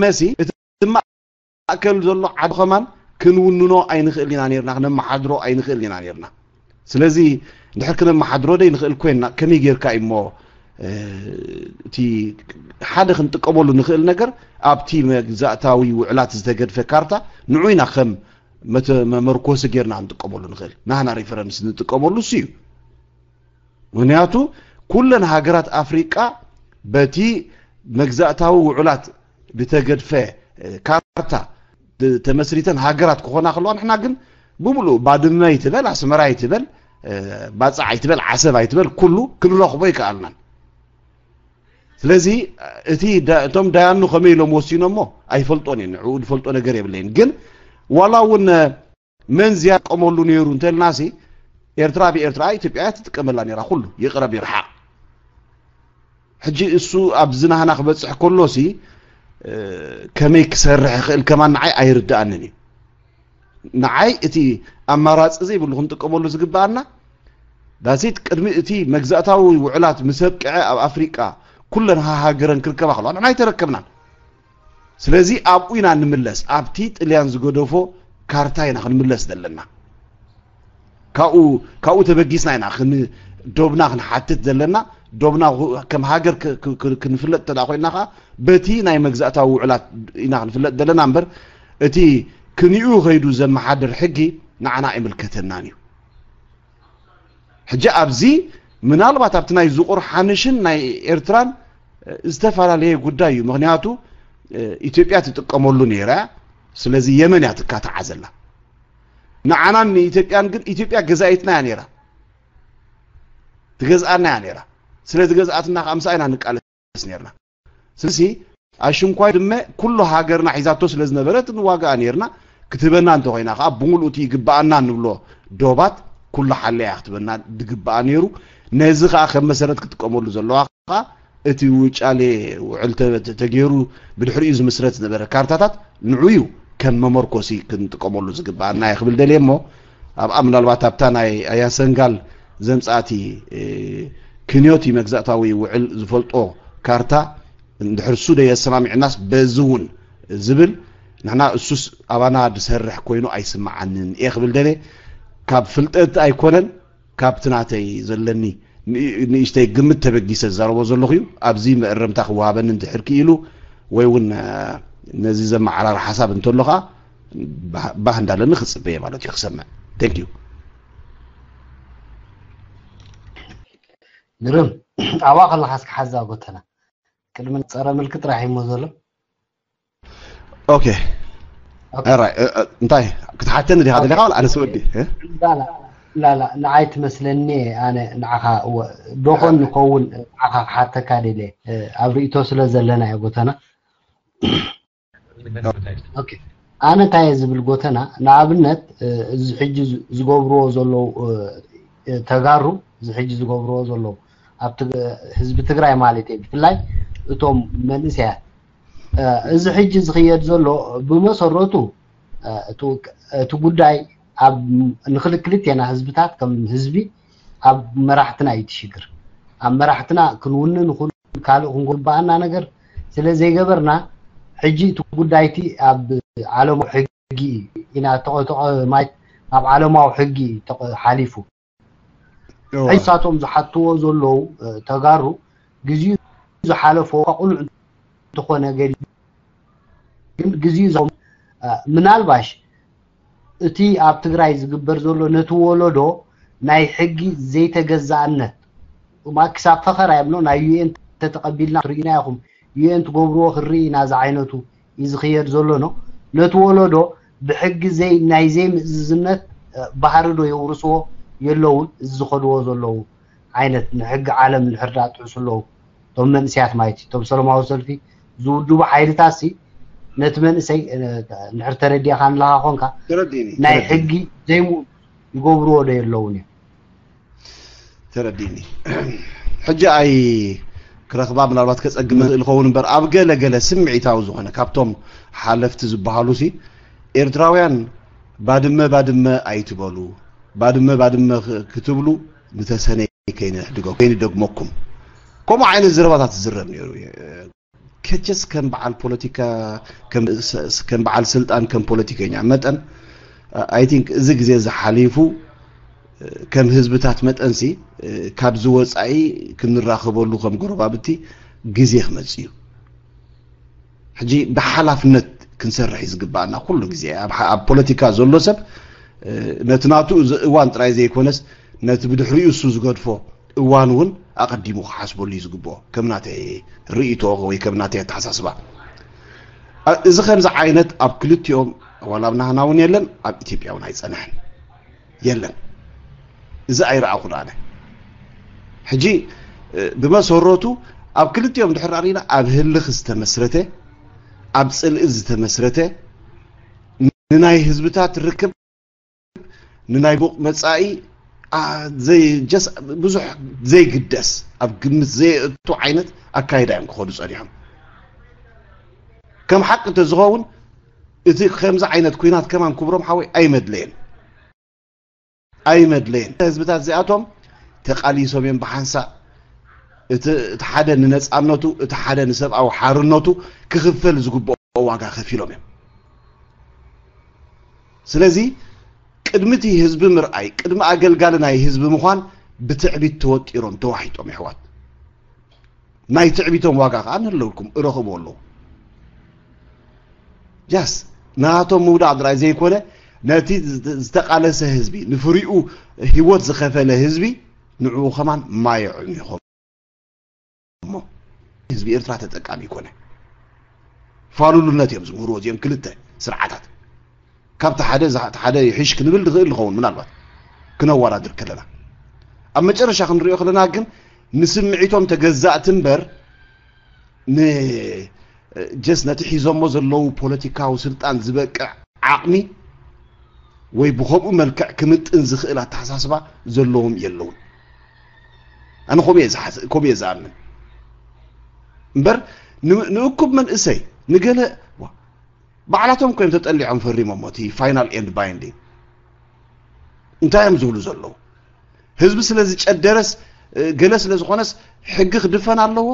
መሲ እቲ ማእከል ዘሎ ዓዲ ከማን ክንውንኖ ኣይንኽእል ኢና ነርና፣ ክነመሓድሮ ኣይንኽእል ኢና ነርና። ስለዚ እንድሕር ክነመሓድሮ ደይንኽእል ኮይንና ከመይ ጌርካ እሞ እቲ ሓደ ክንጥቀመሉ ንኽእል ነገር ኣብቲ መግዛእታዊ ውዕላት ዝተገድፈ ካርታ ንዑ ኢና ከም መተ- መመርኮሲ ጌርና ክንጥቀመሉ ንኽእል። ናህና ሪፈረንስ ንጥቀመሉ እሱ እዩ። ምክንያቱ ኩለን ሃገራት ኣፍሪቃ በቲ መግዛእታዊ ውዕላት ዝተገድፈ ካርታ ተመስሪተን ሃገራት ክኾና ከለዋ ንሕና ግን ብምሉእ ባድመ ይትበል ኣስመራ ይትበል ባፃዕ ይትበል ዓሰብ ኣይትበል ኩሉ ክንረኽቦ ይከኣልናን። ስለዚ እቲ እቶም ዳያኑ ከመይ ኢሎም ወሲኖሞ ኣይፈልጦን እየ። ንዕኡ ዝፈልጦ ነገር የብለይን። ግን ዋላ እውን መን ዝያዳ ይጥቀመሉ ነይሩ እንተልናሲ ኤርትራ ብኤርትራ ኢትዮጵያ ትጥቀመላ ነይራ ኩሉ ይቕረብ ይርሓቕ። ሕጂ እሱ ኣብዚ ናህና ክበፅሕ ከሎሲ ከመይ ክሰርሕ ይኽእል ከማን ንዓይ ኣይርድኣንን እዩ። ንዓይ እቲ ኣማራፂ ዘይብሉ ክንጥቀመሉ ዝግብኣና ዳሲት ቅድሚ እቲ መግዛእታዊ ውዕላት ምስ ኣብቅዐ ኣብ ኣፍሪቃ ኩለን ሃሃገረን ክርከባ ከለዋ ንሕና ኣይተረከብናን። ስለዚ ኣብኡ ኢና ንምለስ፣ ኣብቲ ጥልያን ዝገደፎ ካርታ ኢና ክንምለስ ዘለና። ካብኡ ካብኡ ተበጊስና ኢና ዶብና ክንሓትት ዘለና። ዶብና ከም ሃገር ክንፍለጥ እንተ ኮይንና ከዓ በቲ ናይ መግዛእታዊ ውዕላት ኢና ክንፍለጥ ዘለና እምበር እቲ ክንኡ ከይዱ ዘመሓድር ሕጊ ንዓና ኣይምልከተናን እዩ። ሕጂ ኣብዚ ምናልባት ኣብቲ ናይ ዝቑር ሓንሽን ናይ ኤርትራን ዝተፈላለየ ጉዳይ እዩ። ምክንያቱ ኢትዮጵያ ትጥቀመሉ ነይራ እያ። ስለዚ የመን እያ ትካታዓ ዘላ። ንዓናን ንኢትዮጵያን ግን ኢትዮጵያ ገዛኢትና እያ ነይራ፣ ትገዝኣና እያ ነይራ። ስለ ዝገዝኣትና ከዓ ምስኣ ኢና ንቃለስ ነርና። ስለዚ ኣሽንኳይ ድመ ኩሉ ሃገርና ሒዛቶ ስለ ዝነበረት ንዋጋኣ ነርና። ክትህበና እንተኮይና ከዓ ብምሉእ እቲ ይግበኣና ንብሎ ዶባት ኩሉ ሓለያ ክትበና ዝግበኣ ነይሩ። ነዚ ከዓ ከም መሰረት ክትጥቀመሉ ዘለዋ ከዓ እቲ ውጫሌ ውዕል ተገይሩ ብድሕሪኡ ዝምስረት ዝነበረ ካርታታት ንዑ እዩ ከም መመርኮሲ ክንጥቀመሉ ዝግበኣና እየ ክብል ደልየ እሞ ኣብኣ ምናልባት ኣብታ ናይ ኣያ ሰንጋል ዘምፃእቲ ክንዮቲ መግዛእታዊ ውዕል ዝፈልጦ ካርታ እንድሕር ሱደ የሰማሚዕናስ በዚ እውን ዝብል ንሕና እሱስ ኣባና ዝሰርሕ ኮይኑ ኣይስምዓንን እየ ክብል ደልየ። ካብ ፍልጠት ኣይኮነን ካብቲ ናተይ ዘለኒ ንእሽተይ ግምት ተበጊሰ ዝዛረቦ ዘለኹ እዩ። ኣብዚ መእረምታ ክወሃበኒ እንድሕር ክኢሉ ወይ እውን ነዚ ዘመዓራር ሓሳብ እንተሎ ከዓ ባህ እንዳለኒ ክፅበየ ማለት እዩ ክሰምዕ። Thank you። ግርም ኣብኣ ከለካ እስኪ ሓዛ ጎተና ቅድሚ ጸረ ምልክት ጥራሕ እሞ ዘሎ ኦኬ እንታይ ክትሓተኒ ዲኻ ደሊኻ ኣነ ስወዲ ላላ ንዓይ ትመስለኒ ኣነ ንዓኻ ዶኾን ንኸውን ንዓኻ ክሓተካ ደለ ኣብ ርእቶ ስለ ዘለና እየ ጎተና ኣነ እንታይ እየ ዝብል ጎተና ንኣብነት እዚ ሕጂ ዝገብርዎ ዘለዉ ተጋሩ እዚ ሕጂ ዝገብርዎ ዘለዉ ኣብ ህዝቢ ትግራይ ማለት እየ ብፍላይ እቶም መንእሰያት እዚ ሕጂ ዝኽየድ ዘሎ ብመሰረቱ እቲ ጉዳይ ኣብ ንክልክልቴና ህዝብታት ከም ህዝቢ ኣብ መራሕትና እዩ እቲ ሽግር። ኣብ መራሕትና ክንውንን ይኹን ካልእ ክንጎባኣና ነገር ስለ ዘይገበርና ሕጂ እቲ ጉዳይቲ ኣብ ዓለማዊ ሕጊ ኢና ተቐ- ተቐ- ማለት ናብ ዓለማዊ ሕጊ ተቐ- ሓሊፉ። ሕጂ ንሳቶም ዝሓትዎ ዘለዉ ተጋሩ ግዜኡ ዝሓለፎ ቁኑዕ እንተኾነ ገሊ ግን ግዜኡ ዞም ምናልባሽ እቲ ኣብ ትግራይ ዝግበር ዘሎ ነቲ ወለዶ ናይ ሕጊ ዘይተገዛእነት ክሳብ ፈኸራ የብሎ ናይ ዩኤን ተተቐቢልና ትርኢና ኢኹም ዩኤን ትገብርዎ ክርኢ ኢና ዝዓይነቱ እዩ ዝኽየድ ዘሎ ነው ነቲ ወለዶ ብሕጊ ዘይ ናይ ዘይምእዝዝነት ባህሪ ዶ የውርስዎ የለውን እዚ ዝኸድዎ ዘለዉ ዓይነት ንሕጊ ዓለም ንሕርዳ ጥዕሱ ኣለዉ እቶም መንእስያት ማለት እዩ እቶም ሰላማዊ ሰልፊ ዝውድቡ ሓይልታት ሲ ነቲ መንእሰይ ንሕር ተረዲእኻ ንለኻ ኮንካ ናይ ሕጊ ዘይምኡ ይገብርዎ ዶ የለውን እዮም ተረዲኒ ሕጂ ኣይ ክረኽባ ምናልባት ከፀግመ ዝእል ኸውን እምበር ኣብ ገለ ገለ ስምዒታዊ ዝኾነ ካብቶም ሓለፍቲ ዝበሃሉ ሲ ኤርትራውያን ባድመ ባድመ ኣይትበሉ ባድመ ባድመ ክትብሉ ንተሰነይ ከይንሕድጎ ከይንደግመኩም ከምኡ ዓይነት ዘረባታት ዝዝረብ ነይሩ ከቸስ ከም በዓል ፖለቲካ ከም በዓል ስልጣን ከም ፖለቲከኛ መጠን I think እዚ ግዜ ዝሓሊፉ ከም ህዝብታት መጠንሲ ካብዚ ወፃኢ ክንራኸበሉ ከም ጎረባብቲ ግዜ ክመፅእ እዩ ሕጂ ብሓላፍነት ክንሰርሕ እዩ ዝግባኣና ኩሉ ግዜ ኣብ ፖለቲካ ዘሎ ሰብ ነቲ ናቱ እዚ እዋን ጥራይ ዘይኮነስ ነቲ ብድሕሪኡ እሱ ዝገድፎ እዋን እውን ኣቐዲሙ ክሓስበሉ እዩ ዝግብኦ ከም ናተይ ርእይቶ ወይ ከም ናተይ ኣተሓሳስባ እዚ ከምዚ ዓይነት ኣብ ክልቲኦም ዋላ ኣብ ናህና እውን የለን ኣብ ኢትዮጵያ እውን ኣይፀንሐን የለን እዚ ኣይረኣኹን ኣነ ሕጂ ብመሰረቱ ኣብ ክልቲኦም ድሕር ርኢና ኣብ ህልኽ ዝተመስረተ ኣብ ፅልኢ ዝተመስረተ ንናይ ህዝብታት ርክብ ንናይ ቡቕ መጻኢ ብዙሕ ዘይግደስ ኣብ ግምት ዘየእቱ ዓይነት ኣካይዳ እዮም ክኸዱ ጸኒሖም ከም ሓቂ እንተዝኸውን እቲ ከምዚ ዓይነት ኩናት ከማን ክብሮም ሓወይ ኣይመድለየን ኣይመድለየን ህዝብታት እዚኣቶም ተቃሊሶም እዮም ብሓንሳእ እቲ ሓደ ንነፃነቱ እቲ ሓደ ንሰብኣዊ ሓርነቱ ክኽፈል ዝግብኦ ዋጋ ከፊሎም እዮም ስለዚ ቅድሚ እቲ ህዝቢ ምርኣይ ቅድሚ ኣገልጋሊ ናይ ህዝቢ ምዃን ብትዕቢት ተወጢሮም ተዋሒጦም የሕዋት ናይ ትዕቢቶም ዋጋ ከዓ ንህለውልኩም እረኽቡ ኣለዉ ጃስ ናቶም ምውዳቕ ጥራይ ዘይኮነ ነቲ ዝተቃለሰ ህዝቢ ንፍሪኡ ህይወት ዝኸፈለ ህዝቢ ንዕኡ ከማን ማየዑም ይኾኑ እሞ ህዝቢ ኤርትራ ተጠቃሚ ይኮነ ፋሉሉነት እዮም ዝምህርዎ እዚኦም ክልተ ስርዓታት ካብቲ ሓደ እቲ ሓደ ይሕሽ ክንብል ንኽእል ንኸውን ምናልባት ክነወዳድር ከለና ኣብ መጨረሻ ክንሪኦ ከለና ግን ንስምዒቶም ተገዛእቲ እምበር ን ጀስ ነቲ ሒዞሞ ዘለዉ ፖለቲካዊ ስልጣን ዝበቅዕ ዓቕሚ ወይ ብኸምኡ መልክዕ ክምጥን ዝኽእል ኣተሓሳስባ ዘለዎም የለውን ኣነ ከምኡ እየ ዝኣምን እምበር ንእኩብ መንእሰይ ንገለ ባዕላቶም ኮይም ተጠሊዖም ፈሪሞሞ እቲ ፋይናል ኤንድ ባይንዲንግ እንታይ እዮም ዝብሉ ዘለዉ ህዝቢ ስለ ዝጨደረስ ገለ ስለ ዝኾነስ ሕጊ ክድፈን ኣለዎ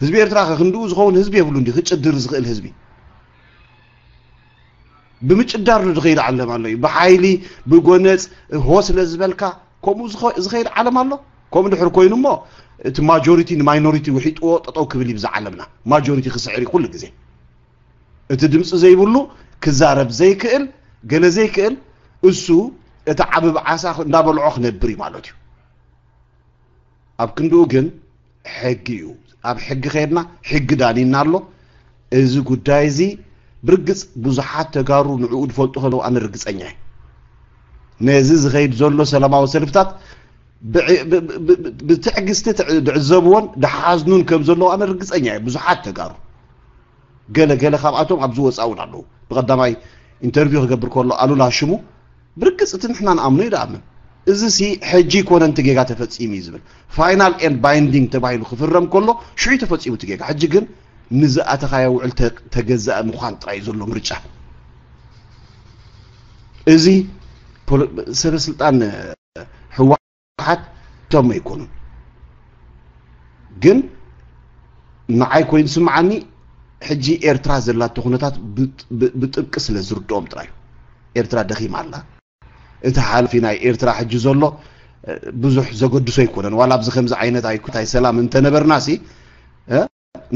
ህዝቢ ኤርትራ ከ ክንድኡ ዝኸውን ህዝቢ የብሉ እንዲ ክጭድር ዝኽእል ህዝቢ ብምጭዳር ዶ ዝኸይድ ዓለም ኣሎ እዩ ብሓይሊ ብጎነፅ ሆ ስለ ዝበልካ ከምኡ ዝኸይድ ዓለም ኣሎ ከምኡ ድሕር ኮይኑ እሞ እቲ ማጆሪቲ ንማይኖሪቲ ውሒጥዎ ጠጠው ክብል ይብዛ ዓለምና ማጆሪቲ ክስዕር እዩ ኩሉ ግዜ እቲ ድምፂ ዘይብሉ ክዛረብ ዘይክእል ገለ ዘይክእል እሱ እቲ ዓብብ ዓሳ እንዳበልዖ ክነብር እዩ ማለት እዩ ኣብ ክንድኡ ግን ሕጊ እዩ ኣብ ሕጊ ከድና ሕጊ ዳኒና ኣሎ እዚ ጉዳይ እዚ ብርግፅ ብዙሓት ተጋሩ ንዕኡ ዝፈልጡ ከለዉ ኣነ ርግፀኛ እየ ነዚ ዝኸይድ ዘሎ ሰላማዊ ሰልፍታት ብትዕግስቲ ድዕዘብዎን ድሓዝኑን ከም ዘለዉ ኣነ ርግፀኛ እየ ብዙሓት ተጋሩ ገለ ገለ ካብኣቶም ኣብዚ ወፃ እውን ኣለዉ ብቀዳማይ ኢንተርቪው ክገብር ከሎ ኣሉላ ሽሙ ብርግፅ እቲ ንሕና ንኣምኖ ይድኣምን እዚ ሲ ሕጂ ይኮነንቲ ጌጋ ተፈፂሙ እዩ ዝብል ፋይናል ኤንድ ባይንዲንግ ተባሂሉ ክፍረም ከሎ ሽዑ ተፈፂሙ እቲ ጌጋ ሕጂ ግን ንዝኣተኻዮ ውዕል ተገዛእ ምዃን ጥራይ እዩ ዘሎ ምርጫ። እዚ ሰበ ስልጣን ህወሓት ቶም ኣይኮኑን። ግን ንዓይ ኮይኑ ዝስምዓኒ ሕጂ ኤርትራ ዘላቶ ኩነታት ብጥብቂ ስለ ዝርድኦም ጥራይ እዩ። ኤርትራ ደኺማ ኣላ። እቲ ሓላፊ ናይ ኤርትራ ሕጂ ዘሎ ብዙሕ ዘገድሶ ኣይኮነን። ዋላ ኣብዚ ከምዚ ዓይነት ኣይኩታይ ሰላም እንተነበርና ሲ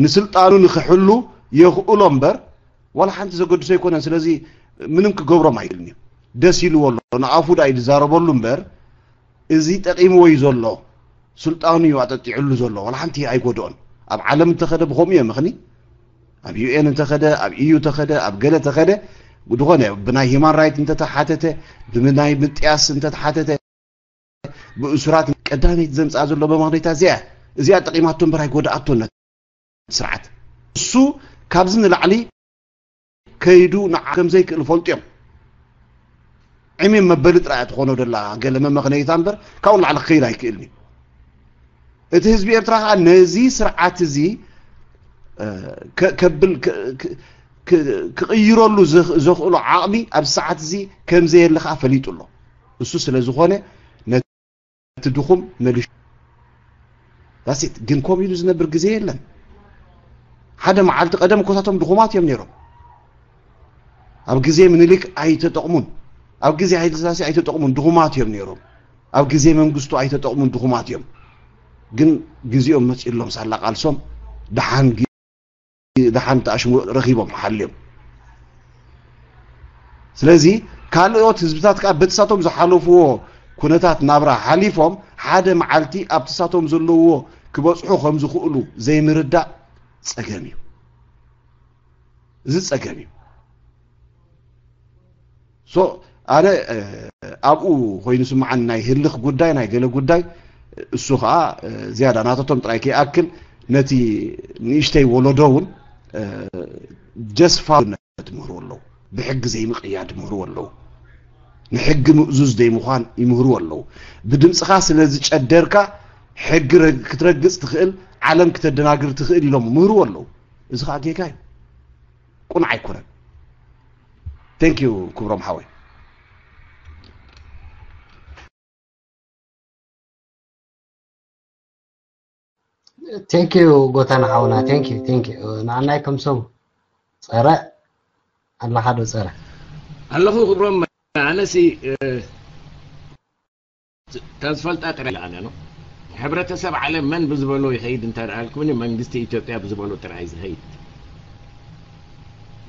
ንስልጣኑ ንክሕሉ የኽእሎ እምበር ዋላ ሓንቲ ዘገድሶ ኣይኮነን። ስለዚ ምንም ክገብሮም ኣይክእልን እዩ። ደስ ኢልዎ ኣሎ ንኣፉ ዳ እዩ ዝዛረበሉ እምበር እዚ ጠቂምዎ እዩ ዘሎ። ስልጣኑ እዩ ኣጠጢዕሉ ዘሎ። ዋላ ሓንቲ ኣይጎድኦን። ኣብ ዓለም እንተኸደ ብኸምኡ እዮም እኽኒ ኣብ ዩኤን እንተኸደ ኣብ ኢዩ ተኸደ ኣብ ገለ ተኸደ ዝኾነ ብናይ ሂማን ራይት እንተተሓተተ ብናይ ምጥያስ እንተተሓተተ ብእሱራት ቀዳመይቲ ዘምፅኣ ዘሎ በማግኔታ እዚኣ እዚኣ ጠቂማቶ እምበር ኣይጎድኣቶን ነቲ ስርዓት። እሱ ካብዚ ንላዕሊ ከይዱ ንዓ ከም ዘይክእል ፈልጥዮም። ዕሜም መበሊ ጥራይ ትኾኖ ደላ ገለ መመኽነይታ እምበር ካብኡ ንላዕሊ ክኸይድ ኣይክእልን እዩ። እቲ ህዝቢ ኤርትራ ከዓ ነዚ ስርዓት እዚ ከብል ክቕይረሉ ዘኽእሎ ዓቕሚ ኣብዚ ሰዓት እዚ ከም ዘየለ ከዓ ፈሊጡ ኣሎ። እሱ ስለ ዝኾነ ነቲ ድኹም መሊሹ ዳሴት ግን ኮም ኢሉ ዝነብር ግዜ የለን። ሓደ መዓልቲ ቀደም እኮታቶም ድኹማት እዮም ነይሮም። ኣብ ግዜ ምኒልክ ኣይተጠቕሙን፣ ኣብ ግዜ ሃይለ ስላሴ ኣይተጠቕሙን፣ ድኹማት እዮም ነይሮም። ኣብ ግዜ መንግስቱ ኣይተጠቕሙን፣ ድኹማት እዮም። ግን ግዜኦም መፂሎም ሳላ ቃልሶም ደሓን ደሓን ተኣሽሙ ረኺቦም ሓልዮም። ስለዚ ካልኦት ህዝብታት ከዓ በቲ ሳቶም ዝሓለፍዎ ኩነታት ናብራ ሓሊፎም ሓደ መዓልቲ ኣብቲ ሳቶም ዘለውዎ ክበፅሑ ከም ዝኽእሉ ዘይምርዳእ ፀገም እዩ። እዚ ፀገም እዩ። ሶ ኣነ ኣብኡ ኮይኑ ስምዓን ናይ ህልኽ ጉዳይ ናይ ገለ ጉዳይ እሱ ከዓ ዝያዳ ናተቶም ጥራይ ከይኣክል ነቲ ንእሽተይ ወለዶ እውን ጀስፋነት ምህሩ ኣለዉ። ብሕጊ ዘይምቕያድ ምህሩ ኣለዉ። ንሕጊ ምእዙዝ ዘይምዃን ይምህሩ ኣለዉ። ብድምፅኻ ስለ ዝጨደርካ ሕጊ ክትረግፅ ትኽእል ዓለም ክተደናግር ትኽእል ኢሎም ምህሩ ኣለዉ። እዚ ከዓ ጌጋ እዩ። ቁኑዕ ኣይኮነን። Thank you ክብሮም ሓወይ። Thank you ጎተና ሓውና። Thank you, thank you። ንዓናይ ከም ሰብ ጸረ ኣለኻ ዶ ጸረ? ኣለኹ ክብሮም። ኣነሲ እታ ዝፈልጣ ጥራይ ኣነ ነው። ሕብረተሰብ ዓለም መን ብዝበሎ ይኸይድ እንተ ደኣልኩኒ መንግስቲ ኢትዮጵያ ብዝበሎ ጥራይ ዝኸይድ።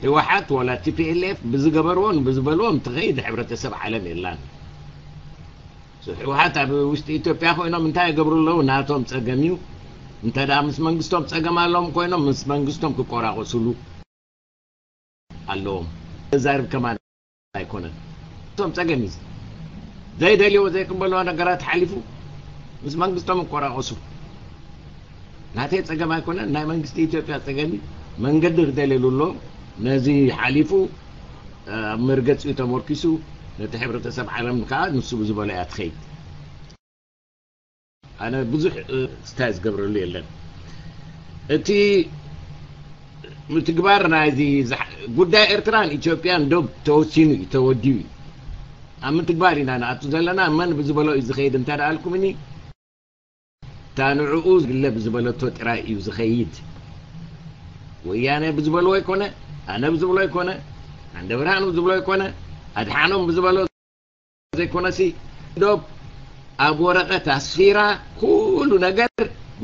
ህወሓት ወላ ቲፒኤልኤፍ ብዝገበርዎን ብዝበልዎን ትኸይድ ሕብረተሰብ ዓለም የላን። ህወሓት ኣብ ውሽጢ ኢትዮጵያ ኮይኖም እንታይ ይገብሩ ኣለዉ? ናቶም ፀገም እዩ። እንተ ደኣ ምስ መንግስቶም ፀገም ኣለዎም ኮይኖም ምስ መንግስቶም ክቆራቆስሉ ኣለዎም። ተዛርብ ከማን ኣይኮነን። እቶም ፀገም እዩ። ዘይደልይዎ ዘይቅበልዎ ነገራት ሓሊፉ ምስ መንግስቶም ይቆራቆሱ። ናተይ ፀገም ኣይኮነን፣ ናይ መንግስቲ ኢትዮጵያ ፀገም እዩ። መንገዲ ክደልየሉ ኣሎ። ነዚ ሓሊፉ ኣብ መርገፂኡ ተመርኪሱ ነቲ ሕብረተሰብ ዓለም ከዓ ንሱ ብዝበሎ እያ ትኸይድ። ኣነ ብዙሕ ስታይ ዝገብረሉ የለን። እቲ ምትግባር ናይዚ ጉዳይ ኤርትራን ኢትዮጵያን ዶብ ተወሲኑ እዩ፣ ተወዲኡ እዩ። ኣብ ምትግባር ኢና ንኣቱ ዘለና። መን ብዝበሎ እዩ ዝኸይድ እንተ ደኣልኩምኒ እታ ንዕኡ ግለ ብዝበለቶ ጥራይ እዩ ዝኸይድ። ወያነ ብዝበልዎ ኣይኮነ፣ ኣነ ብዝብሎ ኣይኮነ፣ ዓንደ ብርሃኑ ብዝብሎ ኣይኮነ፣ ኣድሓኖም ብዝበሎ ዘይኮነሲ ዶብ ኣብ ወረቐት ኣስፊራ ኩሉ ነገር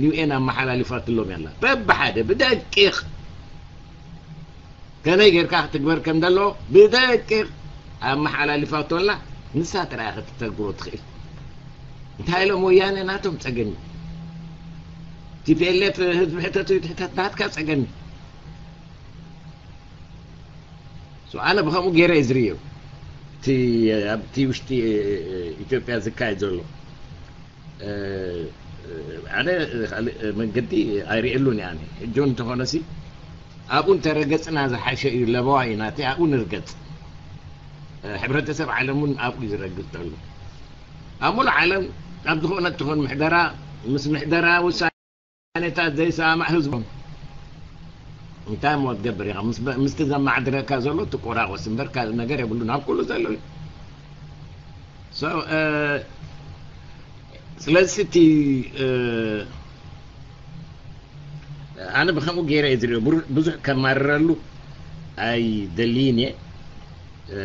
ዩኤን ኣመሓላሊፋትሎም ያላ በብሓደ ብደቂቕ ከመይ ጌርካ ክትግበር ከም ዘለዎ ብደቂቕ ኣመሓላሊፋቶላ። ንሳ ጥራይ ክትተግብሮ ትኽእል። እንታይ ኢሎም ወያነ ናቶም ጸገም እዩ። ቲፒኤልኤፍ ህዝቢ ሕተቱ ይትሕተት ናትካ ጸገም እዩ። ኣነ ብከምኡ ገይረ እየ ዝርእዮ። እቲ ኣብቲ ውሽጢ ኢትዮጵያ ዝካየድ ዘሎ ኣነ ካልእ መንገዲ ኣይርእየሉን እየ። ኣነ ሕጂ እውን እንተኾነሲ ኣብኡ እንተረገፅና ዝሓሸ እዩ። ለበዋ እዩ ናተይ። ኣብኡ ንርገፅ። ሕብረተሰብ ዓለም እውን ኣብኡ እዩ ዝረግፅ ዘሎ። ኣብ ሙሉእ ዓለም ኣብ ዝኾነ እትኾን ምሕደራ ምስ ምሕደራ ውሳኔታት ዘይሰማማዕ ህዝቦም እንታይ እሞ ትገብር ኢኻ? ምስ በ-፣ ምስቲ ዘማዕድረካ ዘሎ ትቆራቆስ እምበር ካልእ ነገር የብሉን። ኣብ ኩሉ ዘሎ እዩ። So፣ እ፣ ስለዚ እቲ፣ እ፣ ኣነ ብኸምኡ ገይረ እየ ዝሪኦ። ብሩ-፣ ብዙሕ ከማርረሉ ኣይደልይን እየ። እ፣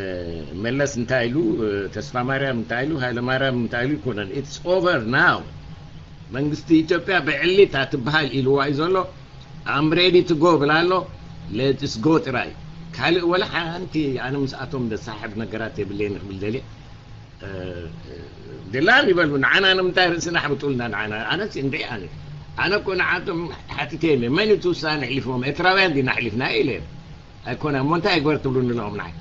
መለስ እንታይ ኢሉ፣ እ፣ ተስፋ ማርያም እንታይ ኢሉ፣ ሃይለ ማርያም እንታይ ኢሉ ይኮነን። It's over now። መንግስቲ ኢትዮጵያ ብዕሊት ኣትበሃል ኢልዋ እዩ ዘሎ። I'm ready to go ብላ ኣሎ። Let's go ጥራይ። ካልእ ወላ ሓንቲ ኣነ ምስኣቶም ደሳሕብ ነገራት የብለይን ክብል ደልየ። እ፣ ድላም ይበሉ፣ ንዓና ንምንታይ ርእስና ኣሕብጡልና ንዓና? ኣነስ እንድዒ ኣነ። ኣነ እኮ ንዓቶም ሓቲተ ኢለ፣ መን እቲ ውሳነ ኣሕሊፍዎም? ኤርትራውያን ዲና ኣሕሊፍና ኢለ። ኣይኮነ፣ እሞ እንታይ ይግበር ትብሉኒ ኣለኹም ንዓይ?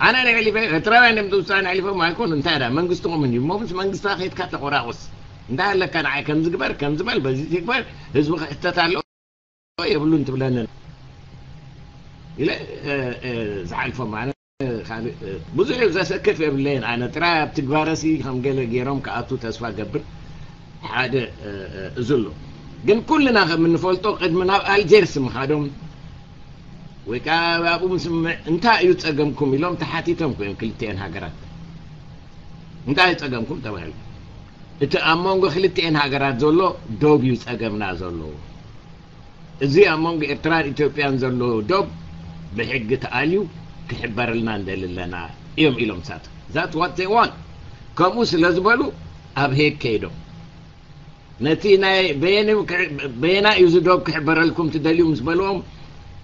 ኣነ ኣሕሊፈ፣ ኤርትራውያን እዮም እቲ ውሳነ ኣሕሊፎም ኣይኮኑ። እንታይ ደኣ መንግስትኹም እንድዩ። እሞ ምስ መንግስታ ከይድካ ተቆራቁስ። እንታይ ኣለካ ንዓይ ከምዚ ግበር፣ ከምዚ በል፣ በዚ ትግበር፣ ህዝቢ ክሕተት ኣለዎ የብሉን ትብለንን ኢለ፣ እ፣ እ፣ ዝሓልፎም ኣነ። ካልእ፣ እ፣ ብዙሕ ዘሰክፍ የብለይን። ኣነ ጥራይ ኣብ ትግባረሲ ከም ገለ ገይሮም ክኣቱ ተስፋ ገብር። ሓደ፣ እ፣ እ፣ እዚ ኣሎ። ግን ኩልና ከም እንፈልጦ ቅድሚ ናብ ኣልጀርስ ምኻዶም ወይ ከዓ ኣብኡ ምስምዕ እንታይ እዩ ጸገምኩም ኢሎም ተሓቲቶም ኮይም ክልቲኤን ሃገራት። እንታይ እዩ ጸገምኩም ተባሂሉ። እቲ ኣብ መንጎ ክልቲኤን ሃገራት ዘሎ ዶብ እዩ ጸገምና ዘሎ። እዚ ኣብ መንጎ ኤርትራን ኢትዮጵያን ዘሎ ዶብ ብሕጊ ተኣልዩ ክሕበረልና እንደሊ ኣለና እዮም ኢሎም ሳት። That's what they want። ከምኡ ስለ ዝበሉ ኣብ ሄግ ከይዶም ነቲ ናይ በየን-፣ በየና እዩ እዚ ዶብ ክሕበረልኩም ትደልዩ ምስ በልዎም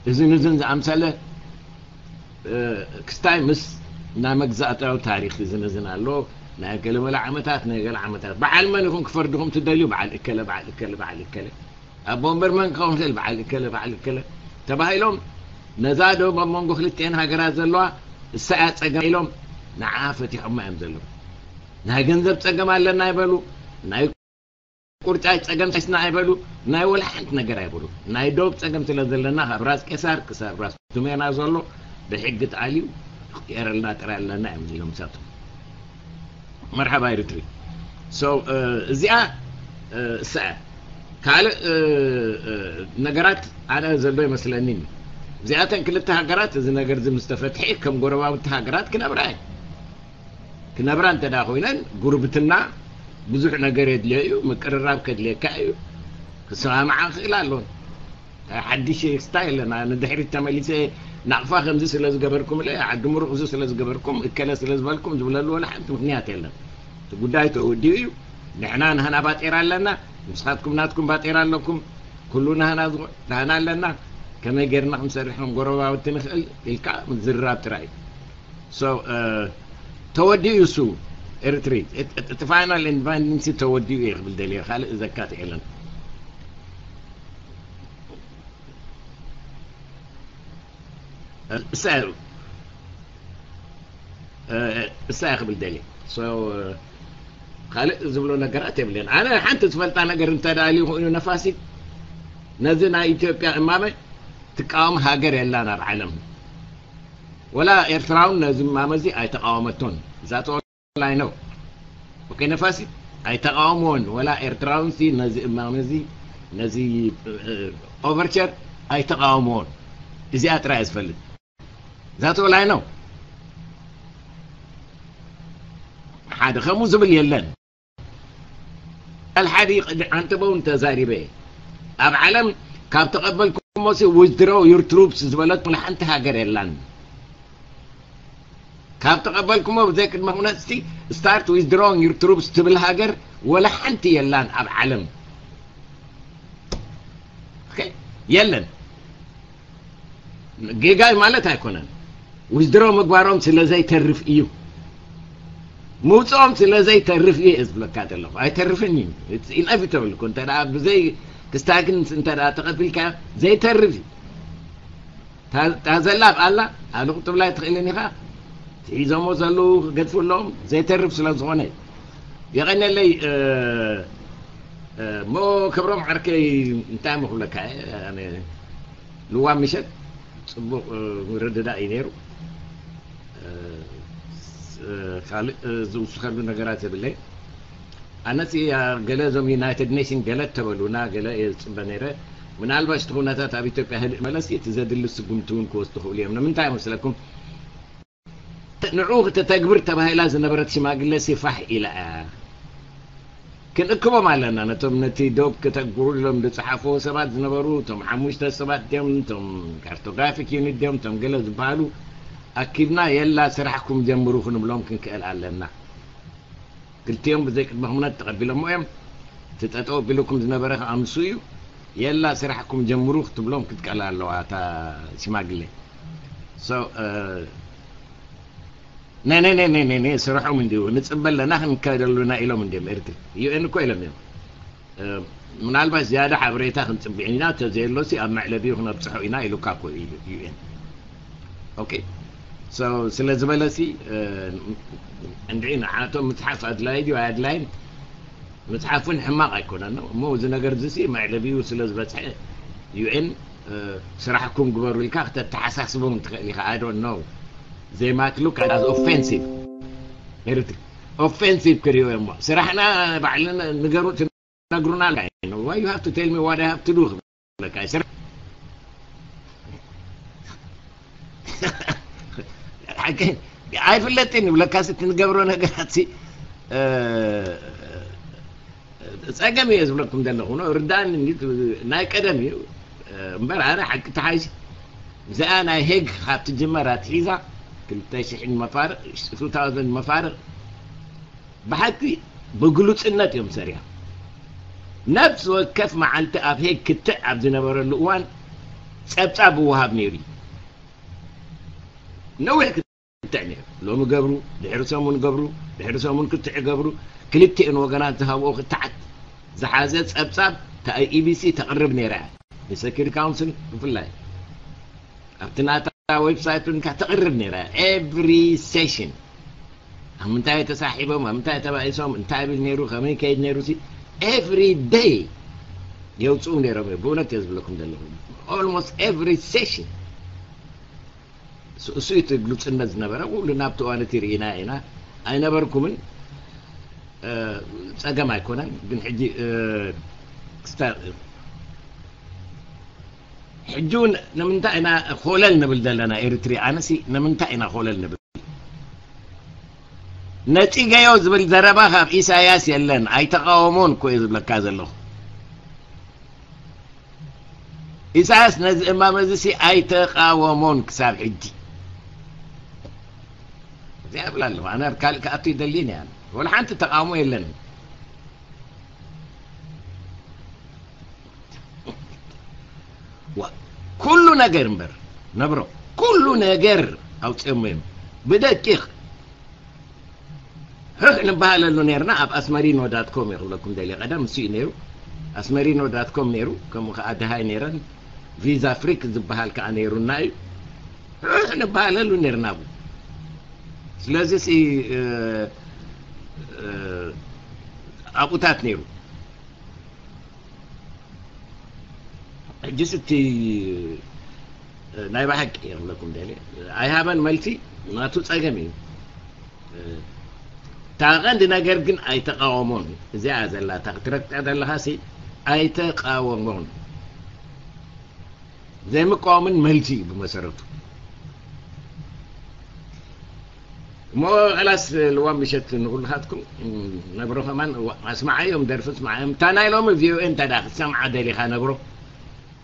እዝን እዝን ዝኣምሰለ፣ እ፣ ክስታይ ምስ ናይ መግዛእታዊ ታሪኽ እዝን እዝን ኣሎ። ናይ ገለ መለ ዓመታት፣ ናይ ገለ ዓመታት። በዓል መን ኢኹም ክፈርድኹም ትደልዩ? በዓል እከለ፣ በዓል እከለ፣ በዓል እከለ። ኣቦ ወንበር መን ክኸውን ይኽእል? በዓል እከለ፣ በዓል እከለ ተባሂሎም ነዛ ዶብ ኣብ መንጎ ክልቲኤን ሃገራት ዘለዋ እሳ እያ ጸገም ኢሎም ንዓ ፈቲሖማ እዮም ዘለዉ። ናይ ገንዘብ ጸገም ኣለና ይበሉ፣ ናይ ቁርጫጭ ጸገም ሒዝና ኣይበሉ፣ ናይ ወላ ሓንቲ ነገር ኣይበሉ። ናይ ዶብ ጸገም ስለ ዘለና ካብ ራስ ቄሳር ክሳብ ራስ ቱሜና ዘሎ ብሕጊ ተኣልዩ ክቅየረልና ጥራይ ኣለና እዮም ኢሎም ንሳቶም። መርሓባ ኤሪትሪ። So፣ እ፣ እዚኣ፣ እ፣ እሳ እያ። ካልእ፣ እ፣ እ፣ ነገራት ኣነ ዘሎ ይመስለኒ። እዚኣተን ክልተ ሃገራት እዚ ነገር እዚ ምስ ተፈትሐ ከም ጎረባብቲ ሃገራት ክነብራ እየን። ክነብራ እንተ ደኣ ኮይነን ጉርብትና ብዙሕ ነገር የድልዮ እዩ። ምቅርራብ ከድልየካ እዩ። ክሰማምዓ ክኽእል ኣለዎን። ሓድሽ ስታይል ኣለና። ንድሕሪት ተመሊሰ ናቕፋ ከምዚ ስለ ዝገበርኩም ኢለ፣ ዓዲ ምሩቕ እዚ ስለ ዝገበርኩም፣ እከለ ስለ ዝበልኩም ዝብለሉ ወላ ሓንቲ ምኽንያት የለን። እቲ ጉዳይ ተወዲኡ እዩ። ንሕና ናህና ባጤራ ኣለና፣ ንስኻትኩም ናትኩም ባጤራ ኣለኩም። ኩሉ ናህና ዝኾ-፣ ናህና ኣለና። ከመይ ጌርና ክንሰርሕ ከም ጎረባብቲ ንኽእል ኢልካ ምዝርራብ ጥራይ እዩ። So፣ እ፣ ተወዲኡ እሱ ኤርትሪ፣ እቲ፣ እቲ፣ እቲ ፋይናል ኢንዲፐንደንስ ተወዲኡ እየ ክብል ደልየ፣ ካልእ ዘካትዕ የለን። እሳ እያ፣ እ፣ እሳ እያ ክብል ደልየ። So፣ እ፣ ካልእ ዝብሎ ነገራት የብለን። ኣነ ሓንቲ ዝፈልጣ ነገር እንተ ደኣ ልዩ ኮይኑ ነፋሲት፣ ነዚ ናይ ኢትዮጵያ እማመ ትቃወም ሃገር የላን ኣብ ዓለም። ወላ ኤርትራውን ነዚ እማመ እዚ ኣይተቃወመቶን። እዛ ጦላይ ነው። ኦኬ፣ ነፋሲት ኣይተቃወምዎን። ወላ ኤርትራውን ሲ ነዚ እማመ እዚ፣ ነዚ፣ እ፣ ኦቨርቸር ኣይተቃወምዎን። እዚኣ ጥራይ እየ ዝፈልጥ። እዛ ጦላይ ነው። ሓደ ከምኡ ዝብል የለን። ኣልሓዲ ቅዲ ዓንተበውን ተዛሪበ። ኣብ ዓለም ካብ ተቐበልኩሞ ሲ withdraw your troops ዝበለት ወላ ሓንቲ ሃገር የላን። ካብ ተቐበልኩሞ ብዘይ ቅድመ ኩነት ሲ start withdrawing your troops ትብል ሃገር ወላ ሓንቲ የላን ኣብ ዓለም። ኦኬ? የለን። ጌጋይ ማለት ኣይኮነን። ዊዝድሮ ምግባሮም ስለ ዘይተርፍ እዩ። ምውፅኦም ስለ ዘይተርፍ እዩ እየ ዝብለካ ዘለኹ። ኣይተርፍን እዩ። It's inevitable እኮ። እንተ ደኣ ብዘይ ክስታግን እንተ ደኣ ተቐቢልካ ዘይተርፍ እዩ። እታ፣ እታ ዘላ ኣብኣላ፣ ኣብ ንቑጥብላይ ትኽእልን ኢኻ። ሒዞሞ ዘለዉ ክገድፉ ኣለዎም። ዘይተርፍ ስለ ዝኾነ እዩ። የቐነለይ፣ እ፣ እ፣ እሞ ክብሮም ዓርከይ እንታይ እሞ ክብለካ እየ? ኣነ ልዋም ምሸት ጽቡቕ፣ እ፣ ምርድዳእ እዩ ነይሩ። እ፣ ስ-፣ እ፣ ካልእ፣ እ፣ ዝውስኸሉ ነገራት የብለይ። ኣነሲ፣ ያ፣ ገለ እዞም ዩናይትድ ኔሽን ገለ እተበሉና ገለ እየ ዝጽበ ነይረ። ምናልባሽ እቲ ኩነታት ኣብ ኢትዮጵያ ህድእ መለሲ እቲ ዘድሊ ስጉምቲ እውን ክወስዱ ክኽእሉ እዮም። ንምንታይ መስለኩም? ንዑ ክተተግብር ተባሂላ ዝነበረት ሽማግለ ሲ ፋሕ ኢላ እያ። ክንእክቦም ኣለና ነቶም ነቲ ዶብ ክተግብሩ ኢሎም ዝጸሓፍዎ ሰባት ዝነበሩ፣ እቶም ሓሙሽተ ሰባት ድዮም፣ እቶም ካርቶግራፊክ ዩኒት ድዮም፣ እቶም ገለ ዝበሃሉ ኣኪብና የላ ስራሕኩም ጀምሩ ክንብሎም ክንክእል ኣለና። ክልቲኦም ብዘይ ቅድመ ኩነት ተቐቢሎሞ እዮም። እቲ ጠጠው ኣቢልኩም ዝነበረ ከዓ ንሱ እዩ። የላ ስራሕኩም ጀምሩ ክትብሎም ክትቀላ ኣለዋ እታ ሽማግሌ። So ነነነነነ ስርሖም እንዲሁ ንፅበ ኣለና ክንከደሉና ኢሎም እንዲም ኤርትሪ ዩ ኤን እኮ ኢሎም እዮም። ምናልባት ዝያዳ ሓበሬታ ክንፅብዕ ኢና ተዘየሎሲ ኣብ መዕለቢኡ ክነብፅሖ ኢና ኢሉካ እኮ እዩ ዩ ኤን። ኦኬ። So ስለ ዝበለሲ እንድዒ ንዓቶም ምፅሓፍ ኣድላይ ድዩ ኣድላይን? ምፅሓፍ እውን ሕማቕ ኣይኮነን እሞ እዚ ነገር እዚ ሲ መዕለቢኡ ስለ ዝበፅሐ ዩ ኤን ስራሕኩም ግበሩ ኢልካ ክተተሓሳስቦም ትኽእል ኢኻ። I don't know, they might look at as offensive. ኤርትሪ ኦፌንሲቭ ክርእዮ እሞ ስራሕና ባዕልና ንገሩ ትነግሩና ኣለካ። Why you have to tell me what I have to do? ክብለካ ስራሕ ሓቂ ኣይፍለጥን ይብለካ። ስቲ ንገብሮ ነገራት ሲ ጸገም እየ ዝብለኩም ዘለኹ ነው ርዳን ናይ ቀደም እዩ እምበር ኣነ ሓቂ ተሓይሽ እዚኣ ናይ ሄግ ካብ ትጅመር ኣትሒዛ ክልተ ሽሕን መፋርቕ two thousand መፋርቕ ብሓቂ ብግሉጽነት እዮም ሰሪሖም። ነፍሲ ወከፍ መዓልቲ ኣብ ሄግ ክትዕ ኣብ ዝነበረሉ እዋን ጸብጻብ ይወሃብ ነይሩ እዩ። ነዊሕ ክትዕ ነይሩ። ሎሚ ገብሩ፣ ድሕሪ ሰሙን ገብሩ፣ ድሕሪ ሰሙን ክትዕ ገብሩ፣ ክልቲኤን ወገናት ዝሃብኦ ክትዓት ዝሓዘ ጸብጻብ እታ ኢቢሲ ተቕርብ ነይራ እያ። ንሰኪሪ ካውንስል ብፍላይ ኣብቲ ናታ ዌብሳይት እውን ተቕርብ ነይራ እያ። ኤቭሪ ሴሽን ኣብ ምንታይ ተሳሒቦም፣ ኣብ ምንታይ ተባኢሶም፣ እንታይ ብል ነይሩ፣ ከመይ ከይድ ነይሩ ሲ ኤቭሪ ደይ የውፅኡ ነይሮም እዮም። ብእውነት እየ ዝብለኩም ዘለኹ። Almost every session እሱ እቲ ግሉፅነት ዝነበረ ኩሉ ናብቲ እዋን እቲ ርኢና ኢና። ኣይነበርኩምን እ፣ ፀገም ኣይኮነን። ግን ሕጂ እ፣ ክስታ- ሕጂ እውን ንምንታይ ኢና ኮለል ንብል ዘለና ኤርትሪ? ኣነሲ ንምንታይ ኢና ኮለል ንብል? ነፂገዮ ዝብል ዘረባ ካብ ኢሳያስ የለን ኣይተቃወሞን እኮ እየ ዝብለካ ዘለኹ። ኢሳያስ ነዚ እማመ እዚ ሲ ኣይተቃወሞን ክሳብ ሕጂ። እዚኣ እብል ኣለኹ ኣነ ኣብ ካልእ ክኣቱ ይደልይን እያ። ወላ ሓንቲ ተቃውሞ የለን። ዋ፣ ኩሉ ነገር እምበር ነብሮ ኩሉ ነገር ኣውፅኦሞ እዮም ብደቂቕ። ሕሕ ንበሃለሉ ነርና ኣብ ኣስመሪኖ ዳት ኮም እየ ክብለኩም ደልየ። ቀደም እሱ እዩ ነይሩ ኣስመሪኖ ዳት ኮም ነይሩ። ከምኡ ከዓ ድሃይ ነይረን ቪዛ ፍሪክ ዝበሃል ከዓ ነይሩና እዩ። ሕሕ ንበሃለሉ ነርና ኣብኡ። ስለዚ ሲ ኣብኡታት ነይሩ። ሕጅስ እቲ ናይ ብሓቂ እየ ክብለኩም ደልየ ኣይሃበን መልሲ ናቱ ፀገም እዩ። እታ ቀንዲ ነገር ግን ኣይተቃወሞን። እዚኣ ዘላ እታ ክትረግጣ ዘለኻ ሲ ኣይተቃወሞን። ዘይምቃወምን መልሲ እዩ ብመሰረቱ። እሞ ኸላስ ልዋም ምሸት ንኩልኻትኩም። ነብሮ ከማን ኣስማዓዮም ደርፊ ኣስማዓዮም እታ ናይ ሎሚ ቪኦኤ እንታይ ደኣ ክትሰምዓ ደሊኻ ነብሮ?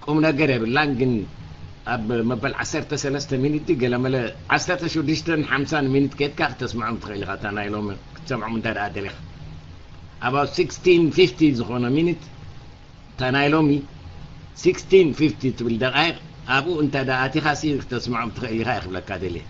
ቁም ነገር የብላን ግን ኣብ መበል ዓሰርተ ሰለስተ ሚኒት ገለመለ ዓሰርተ ሽዱሽተን ሓምሳን ሚኒት ከድካ ክተስምዖም ትኽእል ኢኻ። እታ ናይ ሎሚ ክትሰምዖም እንተ ደኣ ደሊኻ about sixteen fifty ዝኾነ ሚኒት እታ ናይ ሎሚ sixteen fifty ትብል ደቃይቕ ኣብኡ እንተ ደኣ ኣቲኻ ሲ ክተስምዖም ትኽእል ኢኻ እየ ክብለካ ደልየ።